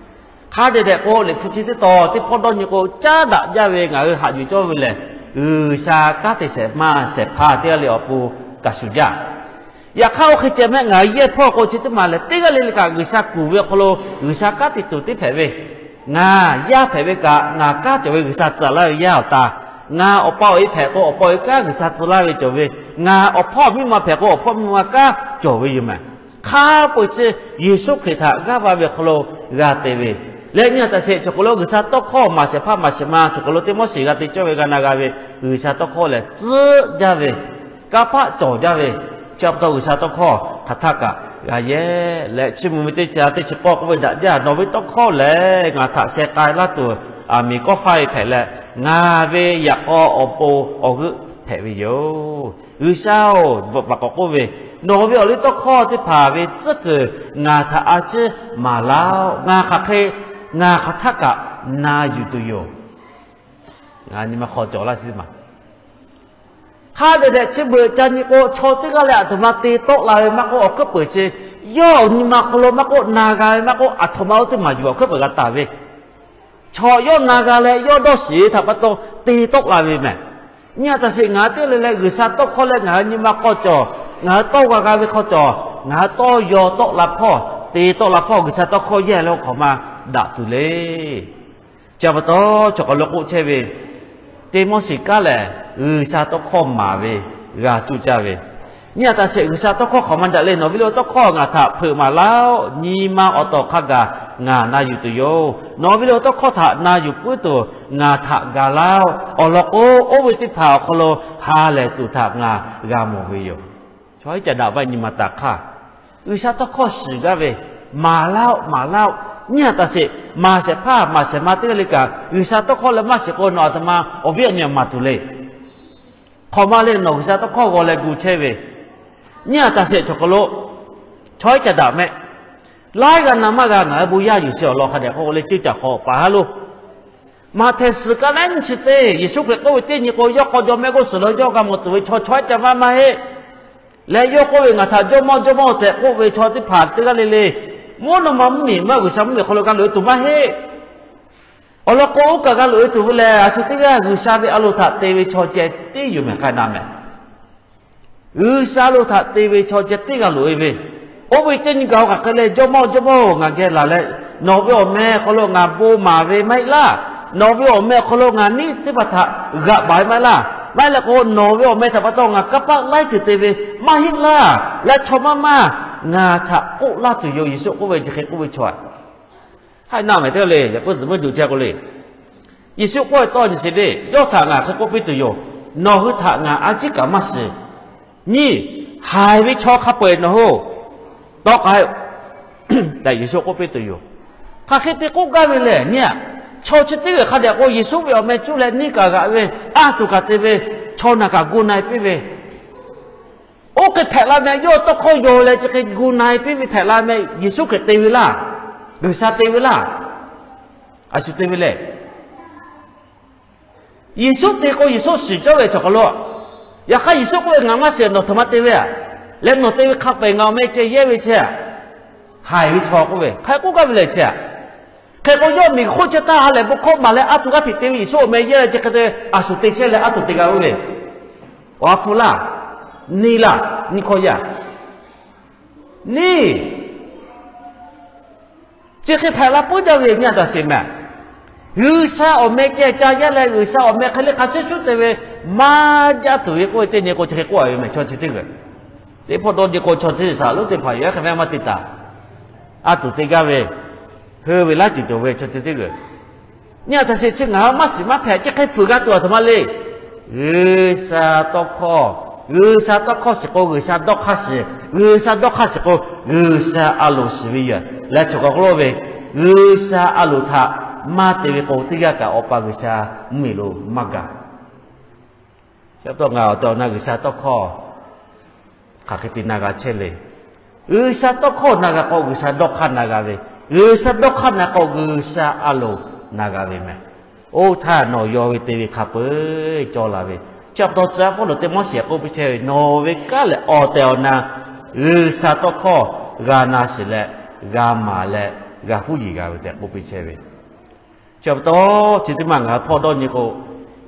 Hk'a dehꞈ dehꞈ k'o, Liꞈ hpu chi teˇ taw teˇ hpawˇ dawˇ nyi k'o, caˉ daꞈ jaˇ ve ngaˬ hui haꞈ yuˬ cawˇ ve lehˬ, G'uiˬsha kanˉ te shehˍ ma shehˍ hpaˇ teˇ g'aˇ le awˬ pon kaꞈ shuˍ jaˇ. Yaꞈ hk'aˇ, oˇ hk'e ceh mehˆ ngaˬ hui yehˇ hpawˇ k'o chi teˇ maˬ lehˬ, teˇ g'aˇ le le kaꞈ G'uiˬsha kuˬ ve awˬ hk'aw lo G'uiˬsha kanˉ te tuˬ teˇ hpehꞈ ve, ngaˬ yaˇ hpehꞈ ve kaꞈ ngaˬ kanˉ cawˬ ve G'uiˬsha tcuh laˇ ve yaˇ awˬ ta, ngaˬ awˬ pa awˬ e hpehꞈ k'o awˬ pa awˬ e kanˉ G'uiˬsha tcuh laˇ ve cawˬ ve, ngaˬ awˬ hpawˇ miˇ ma hpehꞈ k'o awˬ hpawˇ miˇ ma kanˉ cawˬ ve yoˬ mehˍ. Hk'a peu-eˬ chi Yeˍsuˆ Hkriꞈ htaꞈ g'aˇ va ve awˬ hk'aw lo g'a te ve, leh nyi aꞈ taˍ sheˍ, chaw k'aw lo G'uiˬsha tawˇ hkawˇ maˍ shehˍ hpaˇ maˍ shehˍ ma, chaw k'aw lo Tiˆmoˉseˍ g'a te cawˇ ve g'a na g'a ve, G'uiˬsha tawˇ hkawˇ lehˬ tcuhˆ jaˇ ve, kanˇ paˆ cawˬ jaˇ ve, chi pa taw G'uiˬsha tawˇ hkawˇ hk'aˬ htaˇ kaꞈ g'a yehˇ leh, chiˇ mvuh ve teˇ ca teˇ chi k'awˇ k'oˆ ve daꞈ jaˇ. Nawˬ ve tawˇ hkawˇ lehˬ ngaˬ htaꞈ sheh k'ai laˇ tuˬ aˬ miˍ kawˆ faˇ ve hpehꞈ leh, ngaˬ ve yaꞈ k'aw awˬ pon awˬ g'euˆ hpehꞈ ve yoˬ. G'uiˬsha-oˬ, bvuhꞈ paˍ k'awꞈ k'oˆ ve, nawˬ ve awˬ liˇ tawˇ hkawˇ teˇ hpaˍ ve tcuhˉ kuiˬ ngaˬ htaꞈ a ciˉ maˍ laˇ-oˆ. Ngaˬ hk'aˬ hk'e, ngaˬ hk'aˬ htaˇ kaꞈ na yuˬ tuˬ yoˬ. Ngaˬ nyi ma hk'aw cawˬ laˇ chi teˇ maˬ hk'a dehꞈ dehꞈ chi beuꞈ ca nyi k'o, chaw teˇ g'aˇ leh aˬ htoꞈ ma te tawˆ la ve maˇ k'oˆ, awˬ hkuiˉ peuˬ chi yawˇ awˬ nyi ma hk'aw lo maˇ k'oˆ, na g'a ve maˇ k'oˆ, aˬ htoꞈ ma oˇ teˇ maˬ yuˬ awˬ hkuiˉ peuˬ g'a taˍ ve, chaw yawˇ na g'a leh yawˇ dawˇ shiˍ ve htaꞈ pa taw te tawˆ la ve mehˍ. Nyi aꞈ taˍ sheˍ, ngaˬ hui teˇ le leh G'uiˬsha tawˇ hkawˇ leh ngaˬ hui nyi ma hk'aw cawˬ, ngaˬ hui tawˇ g'a g'a ve hk'aw cawˬ, ngaˬ hui tawˇ yaw tawˆ la hpawˇ, te tawˆ la hpawˇ G'uiˬsha tawˇ hkawˇ yehˇ leh hk'awꞈ ma daꞈ tuˬ le. Chi pa taw chaw k'aw lo k'oˆ chehˇ ve, Tiˆmoˉseˍ kanˉ lehˬ G'uiˬsha tawˇ hkawˇ maˍ ve, g'a cuˇ caˇ ve. Nyi aꞈ taˍ sheˍ, G'uiˬsha tawˇ hkawˇ hk'awꞈ ma daꞈ le. Nawˬ ve liˇ tawˇ hkawˇ ngaˬ htaꞈ hpeuꞈ maˍ laˇ-oˆ. Nyi ma awˬ tawˍ hk'a gaˬ ngaˬ na yuˬ tuˬ yoˬ. Nawˬ ve liˇ tawˇ hkawˇ htaꞈ na yuˬ puiˉ tuˬ ngaˬ htaꞈ ga laˇ-oˆ. Awˬ lawn k'o, oˇ ve teˇ hpaˍ awˬ hk'aw lo ha lehˬ tuˬ htaꞈ ngaˬ g'a mawˬ ve yoˬ. Chaw iˉ ca daꞈ vaˇ nyi ma taˍ hk'aˇ, G'uiˬsha tawˇ hkawˇ shiˍ gaˇ ve, maˍ laˇ-oˆ, maˍ laˇ-oˆ. Nyi aꞈ taˍ sheˍ, maˍ shehˍ hpaˇ maˍ shehˍ ma teˇ g'aˇ le kaꞈ G'uiˬsha tawˇ hkawˇ leh maˇ shiˍ k'o, nawˬ aˬ htoꞈ ma awˬ viˉ awˬ nyi maˍ tuˬ le. Hk'awꞈ ma le nawˬ G'uiˬsha tawˇ hkawˇ g'aw leh gu chehˇ ve, nyi aꞈ taˍ sheˍ chaw hk'aw lo chaw iˉ ca daꞈ mehˆ, laiˉ g'aˇ na maˇ g'a ngaˬ hui bon yaˇ yuˬ sheˍ awˬ lawn hk'a dehꞈ k'oˆ leh ceuˇ caˬ hk'aw paˍ ha lo Maꞈhtehˍ suhˍ ka naˉ nyiˇ chi teˇ, Yeˍsuˆ Hkriꞈ k'oˆ ve teˇ nyi k'o, yawˇ k'aw jawˇmehˆ g'uˇ suhˍ lo yawˇ g'a mawˬ tuˬ ve chaw chaw iˉ ca maˇ maˇ heˆ. Leh yawˇ k'oˆ ve, Ngaˬ htaꞈ Jawˇmawˇ, Jawˇmawˇ tehꞈ k'oˆ ve chaw teˇ hpaˍ teˇ g'aˇ le le, mvuhˇ naw ma mvuhˇmiˬ maˇ G'uiˬsha mvuhˇmiˬ hk'aw lo g'a loꞈ e tuˬ maˇ heˆ. Awˬ lawn k'o, oˇ kaꞈ g'a loꞈ e tuˬ ve lehˬ, a shu teˇ g'aˇ G'uiˬsha ve a loˍ htaꞈ te ve chaw ceh tiˉ yoˬ mehˍ k'ai na mehˍ. G'uiˬsha lo htaꞈ te ve chaw ceh tiˉ g'a loꞈ e ve. Oˇ ve teˇ nyi gaˬ-oˬ hk'aˬ hk'e le, Jawˇmawˇ, Jawˇmawˇ-oˬ, ngaˬ geh laˬ leh, nawˬ ve awˬ meh awˬ hk'aw lo ngaˬ bon maˍ ve maˇ heˆ laˇ. Nawˬ ve awˬ meh awˬ hk'aw lo ngaˬ neˇ teˇ hpaˍ htaꞈ g'aꞈ baˬ ve maˇ heˆ laˇ. Maˇ heˆ leh k'o, nawˬ ve awˬ meh htaꞈ pa taw ngaˬ kanˇ paˆ laiˉ ceuˬ te ve maˇ heˆ laˇ. Leh chaw maˇ maˇ ngaˬ htaꞈ k'oˆ laˇ tuˬ yoˬ. Yeˍsuˆ k'oˆ ve chi hk'e k'oˆ ve chaw a Haˉ naˆ mehˍ teˇ g'aˇ le, yaꞈ puiˉ zuhꞈ meuˇ duˬ chehˇ k'o le. Yeˍsuˆ k'oˆ ve tawˇ nyi sheˍ le, yawˇ htaꞈ ngaˬ hk'e k'oˆ piˇ tuˬ yoˬ. Nawˬ hui htaꞈ ngaˬ a ciˉ kaꞈ maˇ shiˍ. Nyi, haiˬ ve chaw hk'a peu-eˬ nawˬ hui tawˆ k'ai-o tehꞈ Yeˍsuˆ k'oˆ piˇ tuˬ yoˬ. Hk'aˬ hk'e te k'oˆ gaˇ ve lehˬ, nyi-a, chaw chi teˇ g'aˇ hk'a dehꞈ k'o Yeˍsuˆ ve awˬ meh cuˇ leh neˇ kaꞈ g'aꞈ ve, anˇ tuˬ kaꞈ te ve, chaw naˬ kaꞈ gu na-e piˇ ve, oˇ hk'e hpehꞈ la meh, yawˇ tawˇ hkawˇ yaw leh chi hk'e gu na-e piˇ ve hpehꞈ la meh, Yeˍsuˆ Hkriꞈ te ve laˇ. G'uiˬsha te ve laˇ. A shu te ve le. Yeˍsuˆ te k'o Yeˍsuˆ shiˍ cawˇ ve chaw hk'aw lo. Yaꞈ hk'aˇ Yeˍsuˆ k'oˆ ve, Ngaˬ maˇ shiˍ, nawˬ htoꞈ ma te ve a? Leh nawˬ te ve hk'a peu-eˬ ngaˬ awˬ meh ceh yehˇ ve chehˇ a. Haiˬ ve chaw k'oˆ ve, hk'aˬ hk'e k'oˆ gaˇ ve le chi a. Hk'e k'o, yawˇ miˬguiˬ hk'oˆ chehˇ htaˇ ha lehˬ bon hkawˇ maˍ leh aˉ tuˬ g'aˇ hteꞈ te ve Yeˍsuˆ awˬ meh yehˇ leh chi hk'e te, a shu te chehˇ leh aˉ tuˬ te g'a ve le. Awˬ ha hpu laˇ, neˇ laˇ, nyiˇ hkawˇ yaˇ. Neˇ, chi hk'e hpehꞈ la puiˉ jaˇ ve nyi a taˍ sheˍ mehˍ. G'uiˬsha awˬ meh ceh ca yaˇ leh G'uiˬsha awˬ meh hk'e le hk'a shuˍ shuˍ te ve maˇ jaˇ tuˬ ve k'oˆ ve teˇ nyi k'o chi hk'e k'oˆ a ve mehˍ chaw chi teˇ g'aˇ. Teˇ hpawˇ dawˇ nyi k'o chaw chi teˇ g'aˇ saˍ lonˉ teˇ hpaˍ yoˬ ehˉ hk'e mehˍ maˇ te taˍ. A tuˬ te gaˇ ve, hui ve laˇ ceuˬ cawˬ ve chaw chi teˇ g'aˇ. Nyi a taˍ sheˍ chi ngaˬ hui maˇ shiˍ maˇ hpehꞈ chi hk'e fuiˍ g'a tuˬ a htoꞈ ma le. G'uiˬsha tawˇ hkawˇ, G'uiˬsha tawˇ hkawˇ shiˍ k'o G'uiˬsha dawˇ hk'aˇ shiˍ, G'uiˬsha dawˇ hk'aˇ shiˍ k'o G'uiˬsha a loˍ shiˍ ve yoˬ leh chaw k'a k'oˆ lo ve, G'uiˬsha a loˍ htaꞈ maˇ te ve k'o teˇ g'aˇ kaꞈ Awˬ pa G'uiˬsha mvuhˇmiˬ lo maˇ gaˬ. Chi pa taw ngaˬ awˬ tehˬ awˬ na G'uiˬsha tawˇ hkawˇ hk'aˬ hk'e te na g'a chehˇ le. G'uiˬsha tawˇ hkawˇ na g'a k'o G'uiˬsha dawˇ hk'aˇ na g'a ve, G'uiˬsha dawˇ hk'aˇ na k'o G'uiˬsha a loˍ na g'a ve mehˍ. Oˇ htaˇ nawˬ yaw ve te ve hk'a peu-eˬ cawˇ la ve. Chi pa taw tcuh yaˇ Pawˇluꞈ Tiˆmoˉseˍ k'oˆ piˇ chehˇ ve, nawˬ ve kanˉ lehˬ awˬ tehˬ awˬ na G'uiˬsha tawˇ hkawˇ g'a na shiˍ leh, g'a maˍ leh, g'a huˉ yiˍ g'a ve tehꞈ k'oˆ piˇ chehˇ ve. Chi pa taw, chi teˇ maˬ ngaˬ hui hpawˇ dawˇ nyi k'o,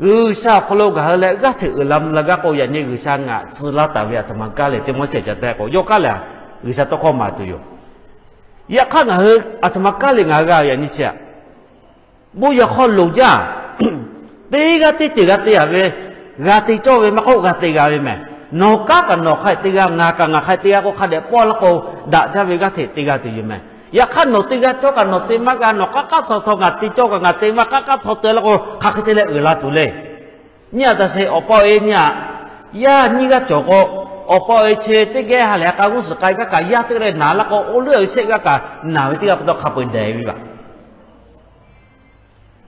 G'uiˬsha awˬ hk'aw lo ngaˬ hui leh g'aˇ hteꞈ uiˍ la mvuh la gaˇ k'o, yaꞈ nyi G'uiˬsha ngaˬ tcuh laˇ taˍ ve aˬ htoꞈ ma kaˇ le teˇ mawˇ shehˍ ca tehꞈ k'o, yawˇ kaˇ leh G'uiˬsha tawˇ hkawˇ maˍ tuˬ yoˬ. Yaꞈ hk'aˇ ngaˬ hui aˬ htoꞈ ma kaˇ le ngaˬ hui g'a yaꞈ nyi chi aꞈ, bon yehˬ hk'aw loˍ jaˇ. Teˇ g'aˇ teˇ ceuˬ g'a te a ve, g'a te cawˇ ve maˇ k'oˆ, g'a te g'a ve mehˍ. Nawˬ kanˉ kaꞈ nawˬ hk'a te g'a, ngaˬ kaꞈ ngaˬ hk'a te g'a k'o, hk'a dehꞈ pawˆ la k'o, daꞈ jaˇ ve g'aˇ hteꞈ te g'a tuˬ yoˬ mehˍ. Yaꞈ hk'aˇ nawˬ te g'a cawˇ kaꞈ nawˬ te maˇ g'a, nawˬ k'aˉ k'aˉ htaw htaw ngaˬ te cawˇ kaꞈ ngaˬ te maˇ k'aˉ k'aˉ htaw te la k'o, hk'aˬ hk'e te leh uiˍ la tuˬ le. Nyi a taˍ sheˍ, awˬ pa awˬ e nyi aꞈ, yaˇ nyiˇ g'aˇ cawˬ k'o, awˬ pa awˬ e chi teˇ geh ha lehˬ ha k'a g'uˇ suhˍ k'ai gaˇ kaꞈ yaˇ teˇ g'aˇ leh naˍ la k'o, oˇ leuˉ awˬ e shehˆ g'aˇ kaꞈ naˍ ve teˇ g'aˇ pa taw hk'a peu-eˬ dehˬ ve baˬ.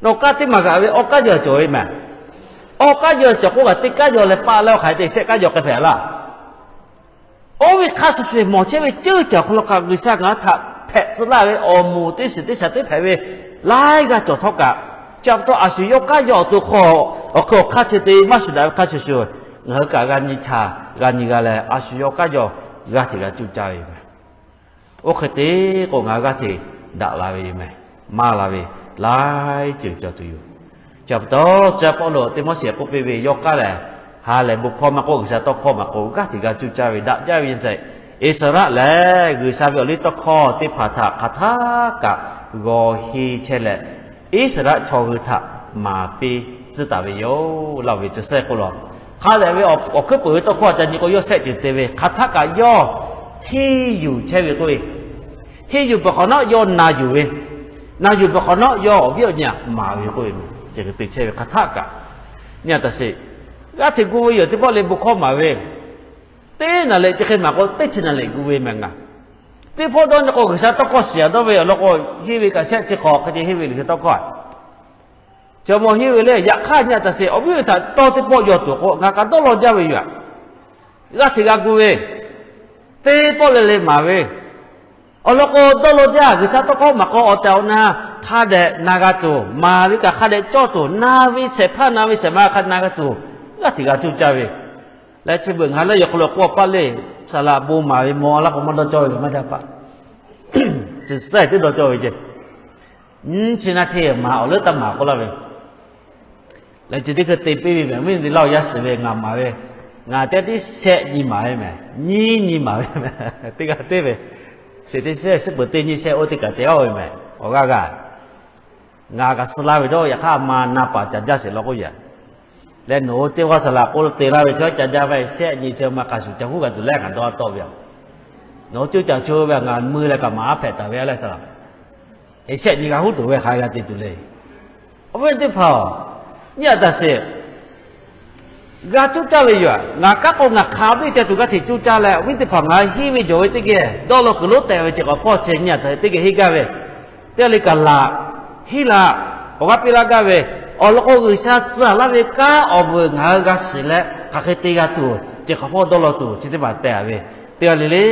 Nawˬ kaˇ teˇ maˬ g'aꞈ ve awˬ kaˉ yaw cawˬ ve mehˍ. Awˬ kaˉ yaw cawˬ k'oˆ kaꞈ teˇ kaˉ yaw leh paˆ leh awˬ hk'aˬ hk'e te shehˆ kaˉ yaw k'ai hpehꞈ laˇ. Oˇ ve hk'a shuˍ shuˍ mawˬ chehˇ ve ceuˇ caˬ awˬ hk'aw lo kaꞈ G'uiˬsha ngaˬ hui htaꞈ hpehꞈ tcuh laˇ ve awˬ moˍ teˇ shiˍ teˇ shaˍ teˇ hpehꞈ ve laiˉ g'aˇ cawˬ htawˇ kaꞈ, chi pa taw a shu yawˇ kaˉ yaw awˬ to hk'aw awˬ hk'aw awˬ hk'aˇ chi te maˇ shuˍ daꞈ ve hk'a shuˍ shuˍ, ngaˬ hui kaꞈ g'a nyi htaꞈ g'a nyi g'a leh a shu yawˇ kaˉ yaw g'aˇ hteꞈ g'a cuˇ caˇ ve yoˬ mehˍ. Oˇ hk'e te k'o ngaˬ hui g'aˇ hteꞈ daꞈ la ve yoˬ mehˍ, maˇ la ve laiˉ ceuˬ cawˬ tuˬ yoˬ. Chi pa taw tcuh yaˇ Pawˇluꞈ Tiˆmoˉseˍ k'oˆ piˇ ve, yawˇ kaˉ lehˬ ha lehˬ bon hkawˇ maˇ k'oˆ, G'uiˬsha tawˇ hkawˇ maˇ k'oˆ, g'aˇ hteꞈ g'a cuˇ caˇ ve daꞈ jaˇ ve nyi tcuh. Iˉsaˍreˍlaˆ lehˬ G'uiˬsha ve awˬ liˇ tawˇ hkawˇ teˇ hpaˍ htaꞈ hk'aˬ htaˇ kaꞈ g'aw henˇ chehˇ leh, Iˉsaˍreˍlaˆ chaw hui htaꞈ maˍ piˇ tcuhˉ taˍ ve yoˬ laˇ ve tcuh sehˉ k'oˆ lo. Hk'a dehꞈ ve awˬ hkuiˉ peuˬ ve tawˇ hkawˇ ca nyi k'o, yawˇ shehˆ ceuˬ te ve hk'aˬ htaˇ kaꞈ yawˇ henˇ yuˬ chehˇ ve k'oˆ ve, henˇ yuˬ peuˬ hk'awꞈ nawˉ yawˇ na yuˬ ve, na yuˬ peuˬ hk'awꞈ nawˉ yawˇ awˬ viˉ awˬ nyi htaꞈ maˍ ve k'oˆ ve, ceh te chehˇ ve hk'aˬ htaˇ kaꞈ, nyi a taˍ sheˍ, g'aˇ hteꞈ gu ve yoˬ. Teˇ pawˆ leh bon hkawˇ maˍ ve, teˇ naˍ lehꞈ chi hk'e maˍ k'o teˇ chi naˍ lehꞈ gu ve mehˍ ngaˬ. Teˇ hpawˇ dawˇ nyi k'o G'uiˬsha tawˇ hkawˇ shiˍ a dawˇ ve awˬ lawn k'o, henˇ ve kaꞈ shehˆ chi hk'awꞈ hk'e ceh henˇ ve G'uiˬsha tawˇ hkawˇ a. Chi mawˬ henˇ ve le, yaꞈ hk'aˇ nyi a taˍ sheˍ, awˬ viˉ awˬ nyi htaꞈ tawˇ teˇ pawˆ yaw tuˬ k'o, ngaˬ kaꞈ dawˇ law jaˇ ve yoˬ. G'aˇ hteꞈ g'a gu ve, teˇ pawˆ leh leh maˍ ve, awˬ lawn k'o dawˇ law jaˇ. G'uiˬsha tawˇ hkawˇ maˍ k'o awˬ tehˬ awˬ na hk'a dehꞈ na g'a tuˬ, maˍ ve kaꞈ hk'a dehꞈ cawˇ tuˬ, na ve shehˍ hpaˇ na ve shehˍ ma hk'a na g'a tuˬ, g'aˇ hteꞈ g'a cuˇ caˇ ve. Leh chi beuꞈ ngaˬ leh yawˇ hk'aw lo k'oˆ a paˇ le, saˍ laꞈ bon maˍ ve maw laˇ k'o maˇ dawˇ cawˇ ve maˇ jaˇ paˆ. Chi saiˉ teˇ dawˇ cawˇ ve ceh, nyi chi na hteˇ maˍ awˬ leuˉ taˇ maˍ k'oˆ laˇ ve. Leh chi teˇ hkui te piˇ ve mehˍ, viˉ teˇ laˇ awˬ yaˇ shiˍ ve ngaˬ maˍ ve, ngaˬ teˇ tiˉ shehˆ nyi maˍ ve mehˍ, nyiˇ nyi maˍ ve mehˍ, teˇ g'aˇ teˇ ve, chi teˇ shehˆ shiˉ peuˬ teˇ nyi shehˆ oˇ teˇ kaꞈ te aˇ ve mehˍ. Awˬ g'aˇ g'aˇ ngaˬ kaꞈ suh laˇ ve dawˇ, yaꞈ hk'aˇ a ma na paˍ ca jaˇ sheˍ law k'oˆ yaꞈ. Leh nawˬ hui teˇ g'aˇ saˍ laꞈ k'oˆ te laˇ ve chaw ca jaˇ ve shehˆ nyi chi ma k'a shuˍ ca huˉ g'a tuˬ leh ngaˬ dawˇ tawˆ ve yoˬ. Nawˬ hui coˇ caˬ cho ve ngaˬ mui leh kaꞈ maˍ aˉ hpehꞈ taˍ ve a leh saˍ laꞈ, shehˆ nyi g'a huˉ tuˬ ve hk'aˬ hk'e g'a te tuˬ le. Awˬ viˉ teˇ hpaˍ, nyi a taˍ sheˍ, g'a cuˇ caˇ ve yoˬ. Ngaˬ kaˉ k'o ngaˬ hk'a biˇ te tuˬ g'aˇ hteꞈ cuˇ caˇ leh, awˬ viˉ teˇ hpaˍ ngaˬ hui henˇ ve jawˬ ve teˇ geh dawˇ law kuiˬ lonˉ tehꞈ ve chi k'awꞈ hpawˇ chi nyi a taˍ teˇ geh henˇ gaˇ ve, teˇ g'aˇ le kaꞈ laꞈ, henˇ laꞈ, awˬ g'aˇ piˇ laˇ gaˇ ve, awˬ lawn k'o G'uiˬsha tcuh laˇ ve kanˉ awˬ vuiˬ ngaˬ hui g'a shiˍ leh hk'aˬ hk'e te g'a tuˬ, chi hk'awꞈ hpawˇ dawˇ law tuˬ chi teˇ maˬ tehꞈ ve, teˇ g'aˇ le le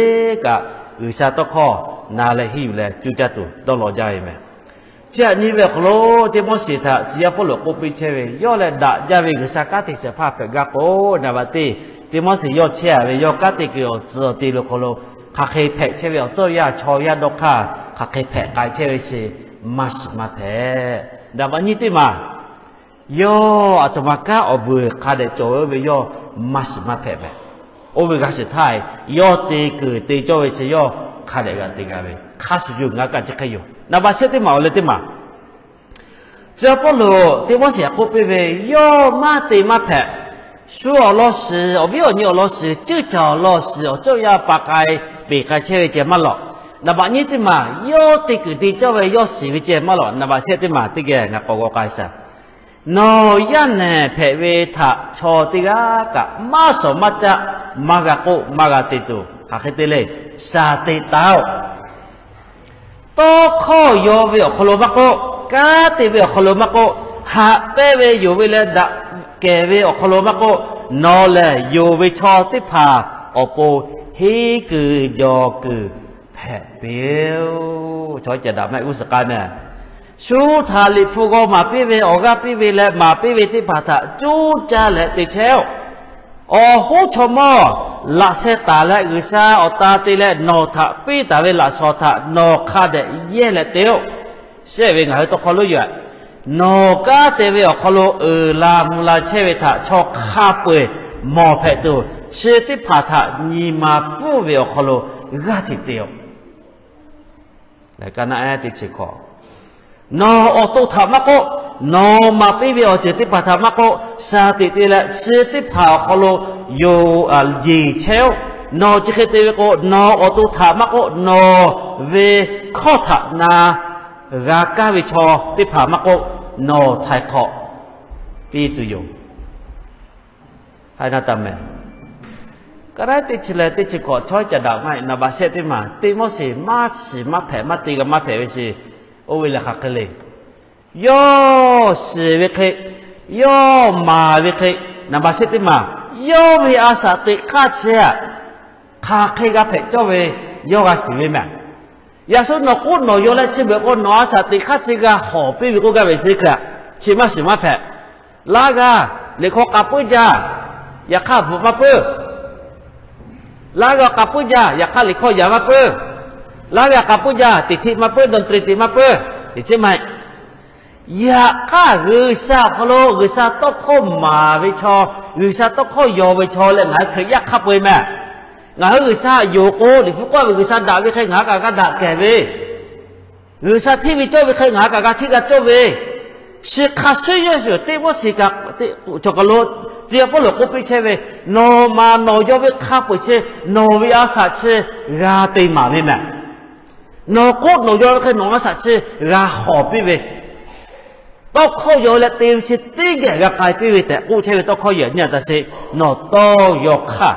kaꞈ G'uiˬsha tawˇ hkawˇ na leh henˇ yuˬ leh cuˇ caˇ tuˬ dawˇ law jaˇ ve mehˍ. Chi aꞈ nyi ve awˬ hk'aw lo Tiˆmoˉseˍ htaꞈ tcuh yaˇ Pawˇluꞈ k'oˆ piˇ chehˇ ve, yawˇ leh daꞈ jaˇ ve G'uiˬsha kanˉ te shehˍ hpaˇ hpehꞈ gaˇ k'o, naˍ baꞈ teˇ, Tiˆmoˉseˍ yawˇ chehˇ a ve yawˇ kanˉ te kuiˬ awˬ tcuh awˬ te ve awˬ hk'aw lo hk'aˬ hk'e hpehꞈ chehˇ ve, awˬ tcuhˇ yaˇ chaw yaˇ dawˇ hk'aˇ hk'aˬ hk'e hpehꞈ k'ai chehˇ ve chi maˇ shiˍ maˇ hpehꞈ. Naˍ baꞈ nyiˇ teˇ maˬ, yawˇ aˬ htoꞈ ma kanˉ awˬ vuiˬ hk'a dehꞈ cawˬ ve oˇ ve yawˇ maˇ shiˍ maˇ hpehꞈ mehˍ. Oˇ ve g'a shiˍ htaˇ, yawˇ te kuiˬ te cawˇ ve chi yawˇ hk'a dehꞈ g'a te g'a ve hk'a shuˍ yoˬ. Ngaˬ hui kaꞈ chi hk'e yoˬ. Naˍ baꞈ shehˆ teˇ maˬ awˬ leh teˇ maˬ, tcuh Pawˇluꞈ Tiˆmoˉseˍ k'oˆ piˇ ve, yawˇ maˇ te maˇ hpehꞈ. Shu awˬ lawn shiˍ, awˬ viˉ awˬ nyi awˬ lawn shiˍ, ceuˇ caˬ awˬ lawn shiˍ, awˬ ceuˇ yaˇ pa k'ai peˬ k'ai chehˇ ve ceh maˇ lawꞈ. Naˍ baꞈ nyiˇ teˇ maˬ, yawˇ te kuiˬ te cawˇ ve yawˇ shiˍ ve ceh maˇ lawꞈ. Naˍ baꞈ shehˆ teˇ maˬ teˇ geh ngaˬ k'awꞈ g'aw k'ai shaˍ. Nawˬ yaˇ nehˬ hpehꞈ ve htaꞈ chaw teˇ g'aˇ kaꞈ maˇ shawˍ maˇ caˆ, maˇ g'a k'oˆ, maˇ g'a te tuˬ, hk'aˬ hk'e te le. Shaˍ teꞈ taˍ-oˬ. Tawˇ hkawˇ yaw ve awˬ hk'aw lo maˇ k'oˆ, kanˉ te ve awˬ hk'aw lo maˇ k'oˆ, haꞈ pehnˇ ve yonˍ ve leh daꞈ kehˬ ve awˬ hk'aw lo maˇ k'oˆ, nawˬ lehˬ yonˍ ve chaw teˇ hpaˍ awˬ pon henˇ kuiˬ jawˬ kuiˬ hpehꞈ piˇ-oˆ. Chaw caꞈ daꞈ maˇ heˆ g'uˇ suhˍ k'ai meh. Shu htaꞈ liꞈ hpu g'aw maˍ piˇ ve, awˬ g'aˇ piˇ ve leh maˍ piˇ ve teˇ hpaˍ htaꞈ cuˇ caˇ leh te chehˇ-oˆ. Awˬ hoˉ chaw mawˇ laꞈ sheh taˍ leh G'uiˬsha awˬ ta te leh nawˬ htaꞈ piˇ taˍ ve laꞈ shawnˍ htaꞈ nawˬ hk'a dehꞈ yehˇ leh te-oˆ. Shehˆ ve ngaˬ hui tawˇ hkawˇ lonˉ yoˬ. Nawˬ kanˉ te ve awˬ hk'aw lo uiˍ la mvuh la chehˇ ve htaꞈ chaw hk'a peu-eˬ mawˬ hpehꞈ tuˬ, chi teˇ hpaˍ htaꞈ nyi ma pfuhˇ ve awˬ hk'aw lo g'aˇ hteꞈ te-oˆ. Lehˬ, ka naˆ eˉ teˇ chi hkawꞈ, nawˬ awˬ to htaꞈ maˇ k'oˆ, nawˬ maˍ piˇ ve awˬ ceuˬ teˇ hpaˍ htaꞈ maˇ k'oˆ, shaˍ teꞈ te leh chi teˇ hpaˍ awˬ hk'aw lo yonˍ, yeˬ chehˇ-oˆ. Nawˬ chi hk'e te ve k'o, nawˬ awˬ to htaꞈ maˇ k'oˆ, nawˬ ve hkawˇ htaꞈ na g'a kaˇ ve chaw teˇ hpaˍ maˇ k'oˆ, nawˬ htaiˍ hk'awꞈ piˇ tuˬ yoˬ. Haiˬ na taˍ mehˍ. Ka naˆ eˉ teˇ chi leh teˇ chi hkawꞈ, chaw caꞈ daꞈ maˇ heˆ. Naˍ baꞈ shehˆ teˇ maˬ, Tiˆmoˉseˍ maˇ shiˍ maˇ hpehꞈ, maˇ te g'a maˇ hpehꞈ ve chi, oˇ ve lehˬ hk'aˬ hk'e le. Yawˇ shiˍ ve hk'e, yawˇ maˍ ve hk'e, naˍ baꞈ shehˆ teˇ maˬ, yawˇ ve a shaꞈ teꞈ hk'aˇ chi aꞈ, hk'aˬ hk'e g'a hpehꞈ cawˇ ve, yawˇ g'a shiˍ ve mehˍ. Yaꞈ shu nawˬ k'oˆ nawˬ yaw leh chi beuꞈ k'o, nawˬ a shaꞈ teꞈ hk'aˇ chi g'a hawˍ piˇ ve k'oˆ gaˇ ve chi hk'e, chi maˇ shiˍ maˇ hpehꞈ. Laˇ g'a, liꞈ hk'aw k'a puiˉ jaˇ, yaꞈ hk'aˇ bvuhꞈ maˇ puiˉ. Laˇ g'a k'a puiˉ jaˇ, yaꞈ hk'aˇ liꞈ hkawˇ yaꞈ maˇ puiˉ. Laˇ g'a k'a puiˉ jaˇ, teꞈ htiˆ maˇ puiˉ, dawˇ tre teꞈ maˇ puiˉ, teꞈ chiˉ maˇ heˆ. Yaꞈ hk'aˇ G'uiˬsha awˬ hk'aw lo G'uiˬsha tawˇ hkawˇ maˍ ve chaw, G'uiˬsha tawˇ hkawˇ yaw ve chaw leh ngaˬ hui Hkriꞈ yaˇ hk'a peu-eˬ mehˍ. Ngaˬ hui G'uiˬsha yonˍ k'o, liꞈ hpu k'oˆ ve G'uiˬsha daꞈ ve hk'e ngaˬ hui kaꞈ g'a daꞈ kehˬ ve, G'uiˬsha hteˇ ve cawˇ ve hk'e ngaˬ hui kaꞈ g'a hteˇ g'a cawˇ ve, chi hk'a shuˍ yoˬ. Tiˆmoˉseˍ kaꞈ, cawˬ kaˬ lo, tcuh Pawˇluꞈ k'oˆ piˇ chehˇ ve, nawˬ maˍ nawˬ yaw ve hk'a peu-eˬ chi, nawˬ ve a shaꞈ chi g'a te maˍ ve mehˍ. Nawˬ k'oˆ nawˬ yaw ve hk'e nawˬ a shaꞈ chi g'a hawˍ piˇ ve, tawˇ hkawˇ yaw leh te ve chi teˇ geh g'a k'ai piˇ ve tehꞈ k'oˆ chehˇ ve tawˇ hkawˇ yehˬ nyi a taꞈ sheˍ. Nawˬ tawˇ yaw hk'aˇ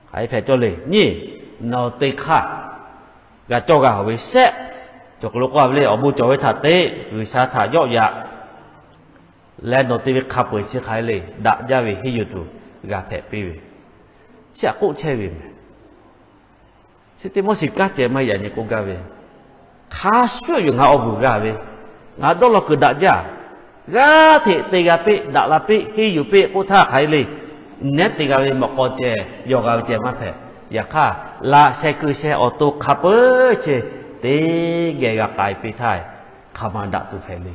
hk'aˬ hk'e hpehꞈ cawˇ le nyi, nawˬ te hk'aˇ g'a cawˇ g'a hawˍ ve shehˆ. Cawˬ kaˬ lo k'oˆ a ve le, awˬ bon cawˬ ve htaꞈ te, G'uiˬsha htaꞈ yawˆ yaꞈ leh nawˬ te ve hk'a peu-eˬ chi hk'aˬ hk'e le daꞈ jaˇ ve henˇ yuˬ tuˬ g'a hpehꞈ piˇ ve, chi htaꞈ k'oˆ chehˇ ve mehˍ. Chi Tiˆmoˉseˍ kanˉ cehˬ maˇ yaꞈ nyi k'oˆ gaˇ ve, hk'a shuˍ yoˬ ngaˬ awˬ vuiˬ g'a ve, ngaˬ dawˇ law kuiˬ daꞈ jaˇ, g'aˇ hteꞈ te g'a piˇ, daꞈ la piˇ, henˇ yuˬ piˇ k'oˆ htaˇ hk'aˬ hk'e le, nehˉ te g'a ve mawꞈ k'aw ceh yaw g'a ve ceh maˇ hpehꞈ. Yaꞈ hk'aˇ, laꞈ sheh keu sheh awˬ to hk'a peu-eˬ chi teˇ geh g'a k'ai piˇ htaˇ, hk'aˬ ma daꞈ tuˬ hpehꞈ le.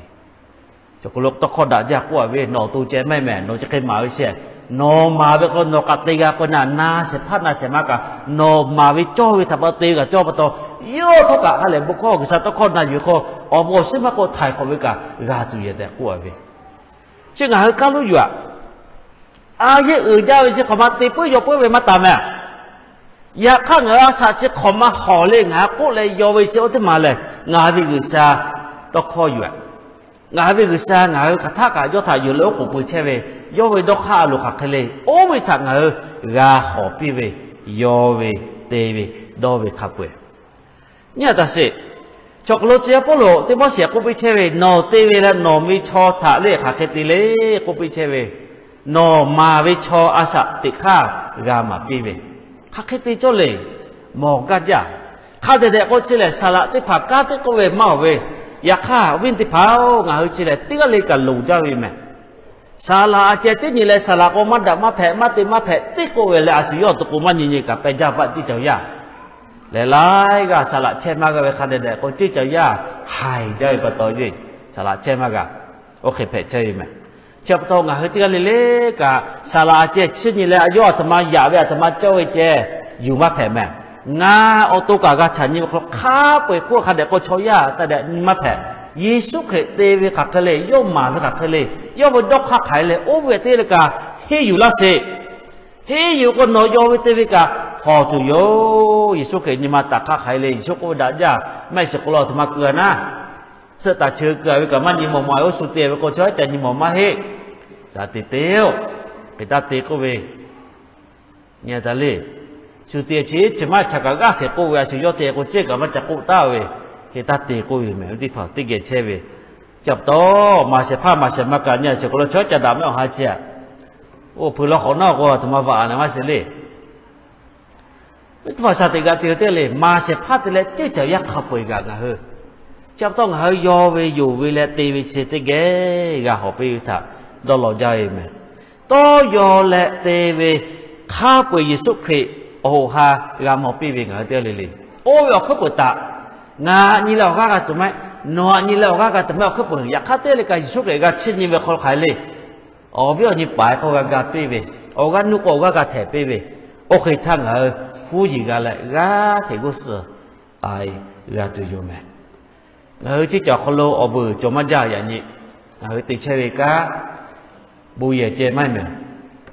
Cawˬ kaˬ lo tawˇ hkawˇ daꞈ jaˇ k'oˆ a ve, nawˬ awˬ to ceh maˇ heˆ mehˍ, nawˬ chi hk'e maˍ ve shehˍ. Nawˬ maˍ ve k'o nawˬ kaꞈ te g'a k'o na, na shehˍ hpaˇ na shehˍ ma kaꞈ, nawˬ maˍ ve cawˇ ve htaꞈ pa taw te g'a cawˇ pa taw, yawˇ htawˇ kaꞈ ha lehˬ bon hkawˇ G'uiˬsha tawˇ hkawˇ na yuˬ k'o, awˬ bon awˬ shinˉ maˇ k'oˆ htaiˍ hk'awꞈ ve kaꞈ g'a tuˬ yehˬ tehꞈ k'oˆ a ve, chi ngaˬ hui kaˇ lonˉ yoˬ aꞈ. A yehˇ uiˍ jaˇ ve chi hk'awꞈ ma te puiˉ yaw puiˉ ve maˇ taˍ mehˍ. Yaꞈ hk'aˇ, ngaˬ hui a shaꞈ chi hk'awꞈ ma hawˍ le, ngaˬ hui k'oˆ leh yaw ve chi oˇ teˇ maˬ lehˬ, ngaˬ hui ve G'uiˬsha tawˇ hkawˇ yoˬ aꞈ. Ngaˬ hui ve G'uiˬsha ngaˬ hui hk'aˬ htaˆ kaꞈ yawˇ htaꞈ yuˬ leh oˉ k'oˍ pui chehˇ ve, yawˇ ve dawˇ hk'aˇ a loˍ hk'aˬ hk'e le, oˇ ve htaꞈ ngaˬ hui g'a hawˍ piˇ ve, yaw ve, te ve, dawˇ ve hk'a peu-eˬ nyi a taꞈ sheˍ. Cawˬ kaˬ lo tcuh yaˇ Pawˇluꞈ Tiˆmoˉseˍ k'oˆ piˇ chehˇ ve, nawˬ te ve leh nawˬ ve chaw htaꞈ le hk'aˬ hk'e te le k'oˆ piˇ chehˇ ve, nawˬ maˍ ve chaw a shaꞈ teꞈ hk'aˇ g'a maˍ piˇ ve, hk'aˬ hk'e te cawˇ le. Mawˬ gaˇ jaˇ. Hk'a dehꞈ dehꞈ k'o chi lehˬ, saˍ laꞈ teˇ hpaˍ kanˉ teˇ k'oˆ ve maˇ awˬ ve. Yaꞈ hk'aˇ, awˬ viˉ teˇ hpaˍ-oˬ, ngaˬ hui chi lehˬ teˇ g'aˇ le kaꞈ loˍ jaˇ ve mehˍ. Saˍ laꞈ a ceh teˇ nyi leh saˍ laꞈ k'o maˇ daꞈ maˇ hpehꞈ maˇ te maˇ hpehꞈ teˇ k'oˆ ve leh, a shu yawˇ awˬ to k'o maˇ nyi nyi kaꞈ peh jaˇ baˆ ceˇ caˬ yaˇ. Lehˬ laiˉ g'aˇ saˍ laꞈ chehˇ maˇ g'a ve hk'a dehꞈ dehꞈ k'o ceˇ caˬ yaˇ haiˬ jaˇ ve pa taw, saˍ laꞈ chehˇ maˇ g'a. Oˇ hk'e hpehꞈ chehˇ ve mehˍ. Chi pa taw ngaˬ hui teˇ g'aˇ le le kaꞈ saˍ laꞈ a ceh chi nyi leh a yawˇ aˬ htoꞈ ma yaꞈ ve aˬ htoꞈ ma cawˇ ve ceh yuˬ maˇ hpehꞈ mehˍ. Ngaˬ awˬ to kaꞈ g'a chaꞈ nyi ve hk'aw lo hk'a peu-eˬ hk'oˆ hk'a dehꞈ k'o chaw yaˇ taˇ dehꞈ nyi maˇ hpehꞈ. Yeˍsuˆ Hkriꞈ te ve hk'aˬ hk'e le, yawˇ maˍ ve hk'aˬ hk'e le, yawˇ ve dawˇ hk'aˇ hk'aˬ hk'e le, oˇ ve teˇ le kaꞈ henˇ yuˬ laˇ sheˍ. Henˇ yuˬ k'o nawˬ yawˇ ve te ve kaꞈ hawˬ tuˬ yoˬ. Yeˍsuˆ Hkriꞈ nyi ma taꞈ hk'aˇ hk'aˬ hk'e le, Yeˍsuˆ k'oˆ ve daꞈ jaˇ, maˇ heˆ shiˍ k'o lo aˬ htoꞈ ma keu-a naˉ. Suhˆ taˍ cheu keu-a ve kaꞈ maˇ nyi mawˬ ma, oˇ shu te ve k'o chaw ca nyi mawˬ maˇ heˆ. Shaˍ te te-oˬ, hk'e taˇ te k'oˆ ve, nyi taˇ le. Shu te chi chi maˇ chaꞈ kaꞈ g'aˇ hteꞈ k'oˆ ve, a shu yawˇ te k'o cehˇ kaꞈ maˇ ca k'oˆ taˍ ve, hk'e taˇ te k'oˆ ve mehˍ. Teˇ hpaˍ teˇ geh chehˇ ve, chi pa taw maˍ shehˍ hpaˇ maˍ shehˍ ma kaꞈ nyi a chi k'o lo chaw ca daꞈ maˇ awˬ ha chi a. Oˇ hpui law hk'awꞈ nawˉ k'o aˬ htoꞈ ma vaꞈ a na maˇ shiˍ le. Teˇ hpaˍ shaˍ teꞈ g'a te ve teˇ le, maˍ shehˍ hpaˇ te leh ceuˇ caˬ yaˇ hk'a peu-eˬ g'aꞈ ngaˬ hui, chi pa taw ngaˬ hui yaw ve yonˍ ve leh te ve chi teˇ geh g'a hawˬ piˇ ve htaꞈ dawˇ law jaˇ ve mehˍ. Tawˇ yaw leh te ve hk'a peu-eˬ Yeˍsuˆ Hkriꞈ awˬ hoꞈ ha g'a mawˬ piˇ ve ngaˬ hui teˇ le le. Oˇ ve awˬ hkuiˉ peuˬ htaꞈ ngaˬ nyi leh awˬ g'aˇ g'a tuˬ maˇ heˆ, nawˬ aꞈ nyi leh awˬ g'aˇ g'a tuˬ maˇ heˆ. Awˬ hkuiˉ peuˬ yaꞈ hk'aˇ teˇ le kaꞈ Yeˍsuˆ Hkriꞈ g'a chiˇ nyi ve hk'aw lo hk'aˬ hk'e le, awˬ viˉ awˬ nyi paˍ hk'aw g'a ga piˇ ve, awˬ g'aˇ nuˇ k'o awˬ g'aˇ g'a htehꞈ piˇ ve, oˇ hk'e htaˇ ngaˬ hui huˉ yiˬ g'a leh g'aˇ hteꞈ g'uˇ suhˍ k'ai g'a tuˬ yoˬ mehˍ. Ngaˬ hui ceuˇ caˬ awˬ hk'aw lo awˬ vuiˬ cawˬ maˇ jaˇ yaꞈ nyi. Ngaˬ hui te chehˇ ve kanˉ bon yehˬ ceh maˇ heˆ mehˍ.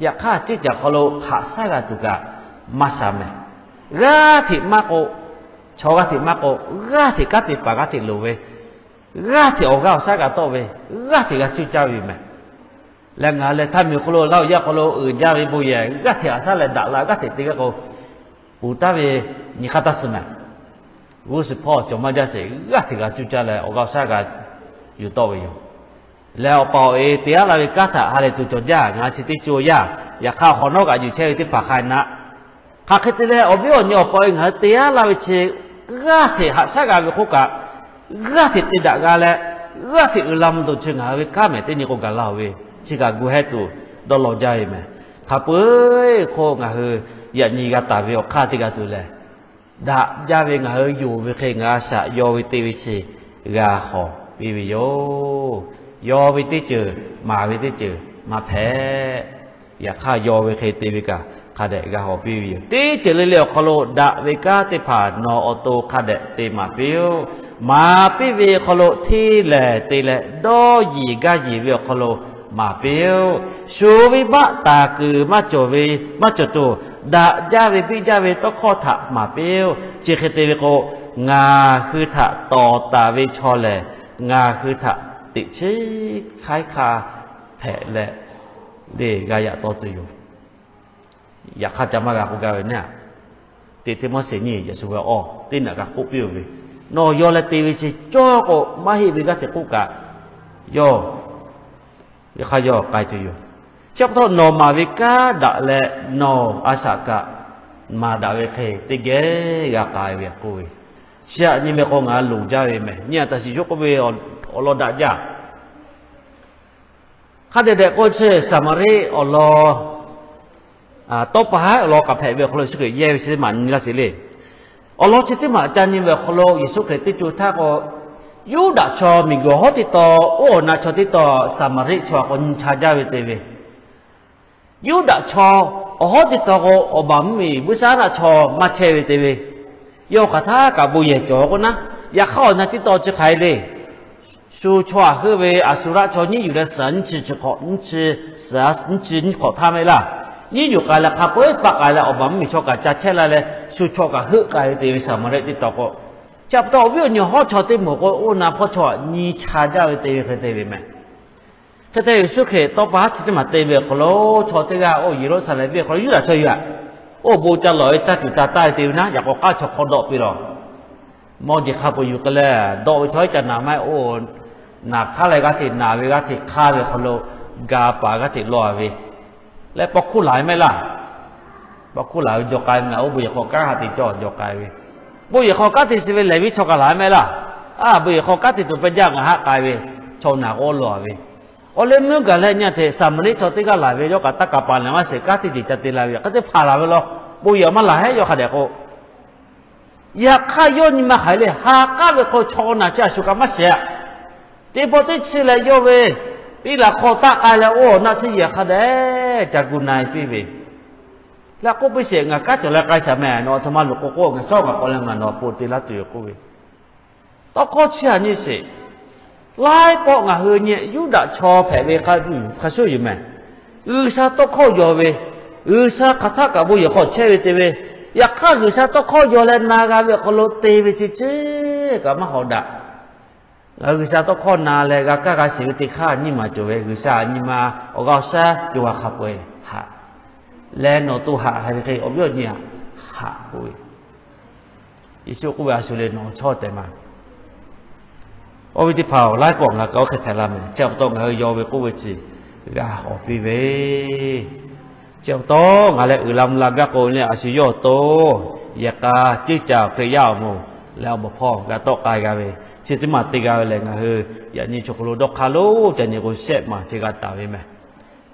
Yaꞈ hk'aˇ ceuˇ caˬ awˬ hk'aw lo haꞈ shaˉ g'a tuˬ kaꞈ maˇ sha mehˍ. G'aˇ hteꞈ maˇ k'o, chaw g'aˇ hteꞈ maˇ k'o, g'aˇ hteꞈ kanˉ te paˍ g'aˇ hteꞈ loˍ ve, g'aˇ hteꞈ awˬ g'aˇ awˬ shaˉ g'a tawˆ ve, g'aˇ hteꞈ g'a cuˇ caˇ ve yoˬ mehˍ. Leh ngaˬ hui leh htaˇ miˬ hk'aw lo laˇ awˬ yaˇ hk'aw lo uiˍ jaˇ ve bon yehˬ g'aˇ hteꞈ haꞈ shaˉ leh daꞈ la g'aˇ hteꞈ te g'a k'o, puˍ taˍ ve nyi hk'aˇ taˇ suh mehˍ. G'uˇ suhˍ hpawˇ cawˬ maˇ jaˇ sheˍ, g'aˇ hteꞈ g'a cuˇ caˇ leh awˬ g'aˇ awˬ shaˉ g'a yuˬ tawˆ ve yoˬ. Leh awˬ pa awˬ e te aˉ la ve kanˉ htaꞈ ha lehˬ tuˬ cawˬ jaˇ, ngaˬ chi teˇ co yaˇ, yaꞈ hk'aˇ awˬ hk'awꞈ nawˉ kaꞈ yuˬ chehˇ ve teˇ hpaˍ hk'a naˆ. Hk'aˬ hk'e te leh awˬ viˉ awˬ nyi awˬ pa awˬ e ngaˬ hui te aˉ la ve chi g'aˇ hteꞈ haꞈ shaˉ g'a ve k'oˆ kaꞈ, g'aˇ hteꞈ te daꞈ g'a leh, g'aˇ hteꞈ uiˍ la mvuh tuˬ chi ngaˬ hui ve kanˉ mehˍ teˇ nyi k'o gaˬ la-oˬ ve, chi kaꞈ gu hehˇ tuˬ dawˇ law jaˇ ve mehˍ. Hk'a peu-eˬ hk'oˆ ngaˬ hui yaꞈ nyi g'a taˍ ve awˬ hk'aˇ teˇ g'a tuˬ lehˬ, daꞈ jaˇ ve ngaˬ hui yonˍ ve hk'e ngaˬ a shaꞈ yaw ve te ve chi g'a hawˬ piˇ ve yoˬ. Yaw ve teˇ ceuˬ, maˍ ve teˇ ceuˬ maˇ hpehꞈ. Yaꞈ hk'aˇ yaw ve hk'e te ve kaꞈ hk'a dehꞈ g'a hawˬ piˇ ve yoˬ. Teˇ ceuˬ le le awˬ hk'aw lo daꞈ ve kanˉ teˇ hpaˍ nawˬ awˬ to hk'a dehꞈ te maˍ piˇ-oˆ. Maˍ piˇ ve awˬ hk'aw lo hteˇ lehˬ te leh dawˇ yeˬ gaˇ yeˬ ve awˬ hk'aw lo maˍ piˇ-oˆ. Shuˍ ve baˆ taˍ kuiˬ maˇ cawˬ ve, maˇ cawˬ tuˬ, daꞈ jaˇ ve biˇ jaˇ ve tawˇ hkawˇ htaꞈ maˍ piˇ-oˆ. Chi hk'e te ve k'o, ngaˬ hui htaꞈ tawˍ taˍ ve chaw lehˬ, ngaˬ hui htaꞈ teꞈ chiˉ hk'aiˉ hk'aˇ hpehꞈ leh, le g'a yaꞈ taw tuˬ yoˬ. Yaꞈ hk'aˇ ca maˇ g'a k'oˆ gaˇ ve naˆ, teꞈ teˇ mawˇ sheˍ nyi yaꞈ shu ve awˬ teˇ naꞈ g'a k'oˆ piˇ-oˬ ve, nawˬ yaw leh te ve chi cawˇ k'o maˇ heˆ ve g'aˇ hteꞈ k'oˆ kaꞈ, yawˇ yaꞈ hk'aˇ yawˇ k'ai tuˬ yoˬ. Chi pa taw nawˬ maˍ ve kanˉ daꞈ leh nawˬ a shaꞈ kaꞈ maˍ daꞈ ve hk'e teˇ geh g'a k'ai ve k'oˆ ve, chi aꞈ nyi ve k'o ngaˬ loˍ jaˇ ve mehˍ. Nyi a taˍ shiˍ yawˇ k'oˆ ve awˬ lawn daꞈ jaˇ. Hk'a dehꞈ dehꞈ k'o chi Saˍmaˍriˆ awˬ lawn tawˇ pa haˉ awˬ lawn k'aꞈ hpehꞈ ve awˬ hk'aw lo Yeˍsuˆ Hkriꞈ yehˇ ve chi teˇ maˬ nyi laˇ sheˍ le. Awˬ lawn chi teˇ maˬ ca nyi ve awˬ hk'aw lo Yeˍsuˆ Hkriꞈ teˇ co htaˇ k'o, Yuˇdaꞈ chaw miˬguiˬ awˬ hawˉ teˇ taw oˇ awˬ na chaw teˇ taw Saˍmaˍriˆ chaw k'o nyi cha jaˇ ve te ve, Yuˇdaꞈ chaw awˬ hawˉ teˇ taw k'o awˬ baˬ mvuhˇmiˬ buiˇshaˆaˉnaˆ chaw maˇ chehˇ ve te ve, yawˇ hk'aˬ htaˇ kaꞈ bon yehˬ cawˬ k'o naˉ, yaꞈ hk'aˇ awˬ na teˇ taw chi hk'aˬ hk'e le. Shu chaw aꞈ heuˆ ve Aˍsuˍraˆ chaw nyiˉ yuˬ leh suhˍ nyiˇ chi chi hk'awꞈ, nyiˇ chi suhˍ nyiˇ chi nyiˇ hk'awꞈ htaˇ mehˆ laˇ. Nyiˉ yuˬ k'ai leh hk'a peu-eˬ paˆ k'ai leh awˬ baˬ mvuhˇmiˬ chaw kaꞈ ca chehˇ laˇ leh shu chaw kaꞈ heuˆ k'ai ve te ve Saˍmaˍriˆ teˇ taw k'o, chi pa taw awˬ viˉ awˬ nyi hawˉ chaw teˇ moˍ k'o oˇ na hpawˇ chaw nyi cha jaˇ ve te ve hk'e te ve mehˍ. Hk'e te Yeˍsuˆ Hkriꞈ tawˇ pa haˉ chi teˇ maˬ te ve awˬ hk'aw lo chaw teˇ g'aˇ oˇ Yeˍruˆsaˍlehnˍ venˇ awˬ hk'aw lo Yuˇdaꞈ chaw yaꞈ, oˇ bon ca lawˬ ve caˇ tuˬ ca taˇ ve te ve naˉ, yaꞈ k'aw k'aˉ chaw hk'aw dawˆ piˇ lawˬ. Mawˇ jeˬ hk'a peu-eˬ yuˬ k'ai leh, dawˆ ve chaw iˉ ca naˍ maˇ heˆ, oˇ naˍ hk'aˉ leh g'aˇ hteꞈ naˍ ve g'aˇ hteꞈ hk'aˇ ve awˬ hk'aw lo ga paˍ g'aˇ hteꞈ law ve leh paw hkuˇ laˬ ve mehˆ laˇ. Paw hkuˇ laˬ ve jaw k'ai ve ngaˬ oˇ bon yehˬ hk'aw kanˉ ha te cawˇ jaw k'ai ve, bon yehˬ hk'aw kanˉ te suh ve Leˍviˆ chaw kaꞈ laˬ ve mehˆ laˇ. A, bon yehˬ hk'aw kanˉ te tuˬ pehˇ jaˇ ngaˬ haˆ k'ai ve, chaw naˍ k'o law ve. Awˬ leh meuˇ gaˬ leh nyi a hteꞈ Saˍmaˍriˆ chaw teˇ g'aˇ laˬ ve yawˇ kaꞈ taˇ kaˍ paˍ lehˬ maˇ sheˍ kanˉ te jeˬ ca te la ve, hk'e te hpaˍ laˬ ve law. Bon yehˬ maˇ laˬ heˆ yawˇ hk'a dehꞈ k'o, yaꞈ hk'aˇ yawˇ nyi ma hk'aˬ hk'e le ha k'aˉ ve k'o chaw naˬ chi a shu kaꞈ maˇ sheˍ a. Teˇ pawˆ teˇ chi leh yawˇ ve piˇ laˬ hk'aw taˆ k'ai leh oˇ awˬ naˆ tsuhˇ yehˬ hk'a dehꞈ ca gu na-e piˇ ve, Leh k'oˆ piˇ sheˍ, ngaˬ kanˉ cawˬ leh k'ai shaˍ mehˍ, nawˬ aˬ htoꞈ ma loˍ k'o k'o, ngaˬ shawˉ ngaˬ k'awꞈ leh ngaˬ nawˬ awˬ pon te laˇ tuˬ yoˬ k'oˆ ve. Tawˇ hkawˇ chi aꞈ nyi sheˍ. Laiˉ pawˆ ngaˬ hui nyi Yuˇdaꞈ chaw hpehꞈ ve hk'a shuˍ yoˬ mehˍ. G'uiˬsha tawˇ hkawˇ yaw ve, G'uiˬsha hk'aˬ htaˆ kaꞈ bon yehˬ hk'aw chehˇ ve te ve, yaꞈ hk'aˇ G'uiˬsha tawˇ hkawˇ yaw leh na g'a ve awˬ hk'aw lo te ve chi cheˇ kaꞈ maˇ hawˍ daꞈ. Ngaˬ hui G'uiˬsha tawˇ hkawˇ na leh g'a kaˇ g'a shiˍ ve teˇ hk'aˇ nyiˇ maˬ cawˬ ve, G'uiˬsha nyiˇ maˬ awˬ g'aˇ awˬ shaˉ co ha hk'a peu-eˬ haꞈ leh nawˬ to haꞈ hk'a ve hk'e awˬ viˉ awˬ nyi aꞈ haꞈ k'oˆ ve. Yeˍsuˆ k'oˆ ve, A shu le, nawˬ chawˇ tehꞈ maˬ. Awˬ viˉ teˇ hpaˍ-oˬ, laiˉ k'awꞈ ngaˬ kaꞈ oˇ hk'e hpehꞈ la mehˍ. Chi pa taw ngaˬ hui yaw ve k'oˆ ve chi g'a hawˍ piˇ ve. Chi pa taw ngaˬ leh uiˍ la mvuh la gaˇ k'o leh, a shu yawˇ awˬ to yehˬ k'a ceˇ ca awˬ Hkriꞈ yaˇ awˬ moˍ leh awˬ baˬ hpawˇ g'a tawˆ k'ai g'a ve, chi teˇ maˬ te g'a ve lehˬ, ngaˬ hui yaꞈ nyi chaw hk'aw lo dawˇ hk'aˇ lonˉ ca nyi k'o shehˆ maˬ chi g'a taˍ ve mehˍ.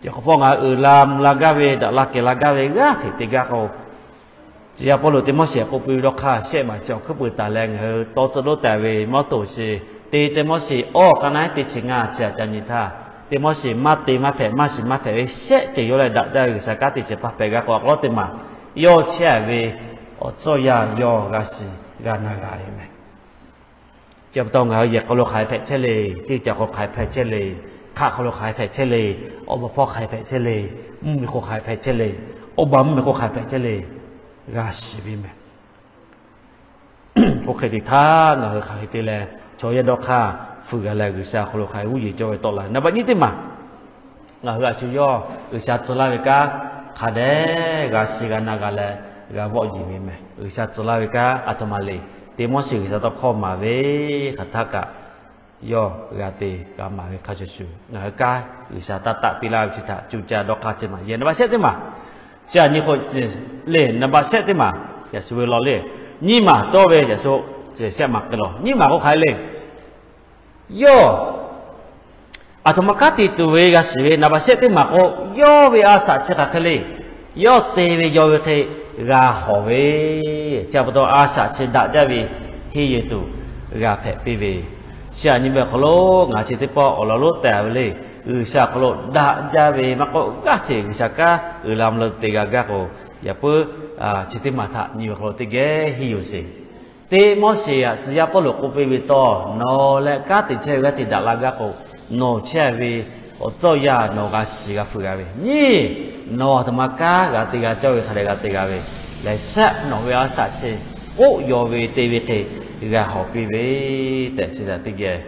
Chi hk'aw hpawˇ ngaˬ hui uiˍ la mvuh la gaˇ ve, daꞈ la kehˬ la gaˇ ve g'aˇ hteꞈ te gaˇ k'o, Tcuh yaˇ Pawˇluꞈ Tiˆmoˉseˍ k'oˆ piˇ ve dawˇ hk'aˇ shehˆ maˬ chi awˬ hkuiˉ puiˍ taˍ leh ngaˬ hui tawˇ tcuhˆ lonˉ taˍ ve mawˇ toˍ sheˍ, te Tiˆmoˉseˍ awˇ k'a na eˉ teˇ chi ngaˇ chi aꞈ ca nyi htaˇ, Tiˆmoˉseˍ maˇ te maˇ hpehꞈ, maˇ shiˍ maˇ hpehꞈ ve shehˆ ceuˬ yawˇ leh daꞈ jaˇ ve G'uiˬsha kanˉ te shehˍ hpaˇ hpehꞈ g'a k'o, awˬ hk'aw lo teˇ maˬ yawˇ chehˇ ve awˬ tcuhˇ yaˇ yawˇ g'a shiˍ g'a na g'a ve mehˍ. Chi pa taw ngaˬ hui yehˬ hk'aw lo hk'aˬ hk'e hpehꞈ chehˇ le, ceˇ ca hk'aw lo hk'aˬ hk'e hpehꞈ chehˇ le, hk'aˆ hk'aw lo hk'aˬ hk'e hpehꞈ chehˇ le, awˬ baˬ hpawˇ hk'aˬ hk'e hpehꞈ chehˇ le, mvuhˇmiˬ hk'aw hk'aˬ hk'e hpehꞈ chehˇ le, awˬ baˬ mvuhˇmiˬ hk'aw hk'aˬ hk'e hpehꞈ chehˇ le, g'a shiˍ ve mehˍ. Oˇ hk'e te htaˇ ngaˬ hui hk'aˬ hk'e te leh chaw yaˇ dawˇ hk'aˇ fuiˍ g'a leh G'uiˬsha awˬ hk'aw lo hk'aˬ hk'e uˉ yeˬ cawˇ ve tawˆ la. Naˍ baꞈ nyiˇ teˇ maˬ, ngaˬ hui a shu yawˇ G'uiˬsha tcuh laˇ ve kanˉ hk'a dehꞈ g'a shiˍ g'a na g'a leh g'a vawˆ yeˬ ve mehˍ. G'uiˬsha tcuh laˇ ve kanˉ aˬ htoꞈ ma le. Tiˆmoˉseˍ G'uiˬsha tawˇ hkawˇ maˍ ve hk'aˬ htaˇ kaꞈ yawˇ g'a te g'a maˍ ve hk'a shuˍ shuˍ, ngaˬ hui kanˉ G'uiˬsha taˇ taˆ piˇ laˇ ve chi htaꞈ cuˇ caˇ dawˇ hk'aˇ chi maˬ yehˬ naˍ baꞈ shehˆ teˇ maˬ. Chi aꞈ nyi k'o, le naˍ baꞈ shehˆ teˇ maˬ yaꞈ shu ve law le. Nyiˇ maˬ cawˇ ve yaꞈ shu shehˆ maˬ k'ai law. Nyiˇ maˬ k'o hk'aˬ hk'e le. Yawˇ aˬ htoꞈ ma kanˉ te tuˬ ve g'a shiˍ ve, naˍ baꞈ shehˆ teˇ maˬ k'o, yawˇ ve a shaꞈ chi hk'aˬ hk'e le. Yawˇ te ve yaw ve hk'e g'a hawˍ ve, chi pa taw a shaꞈ chi daꞈ jaˇ ve henˇ yuˬ tuˬ g'a hpehꞈ piˇ ve. Chi aꞈ nyi ve awˬ hk'aw lo ngaˬ chi teˇ pawˆ awˬ lawn lonˉ tehꞈ ve le. G'uiˬsha awˬ hk'aw lo daꞈ jaˇ ve maˇ k'oˆ, g'aˇ hteꞈ G'uiˬsha kanˉ uiˍ la mvuh la te g'a gaˇ k'o, yaꞈ puiˉ chi teˇ maˬ htaꞈ nyi ve awˬ hk'aw lo teˇ geh henˇ yuˬ sheˍ. Tiˆmoˉseˍ aꞈ tcuh yaˇ Pawˇluꞈ k'oˆ piˇ ve tawˇ, nawˬ leh kanˉ te chehˇ ve g'aˇ hteꞈ daꞈ la gaˇ k'o, nawˬ chehˇ ve awˬ tcuhˇ yaˇ nawˬ g'a shiˍ g'a fuiˍ g'a ve nyi. Nawˬ aˬ htoꞈ ma kanˉ g'a te g'a cawˇ ve hk'a dehꞈ g'a te g'a ve, lehˬ shaˆ nawˬ ve a shaꞈ chi k'oˆ yaw ve te ve hk'e g'a hawˍ piˇ ve tehꞈ chi htaꞈ teˇ geh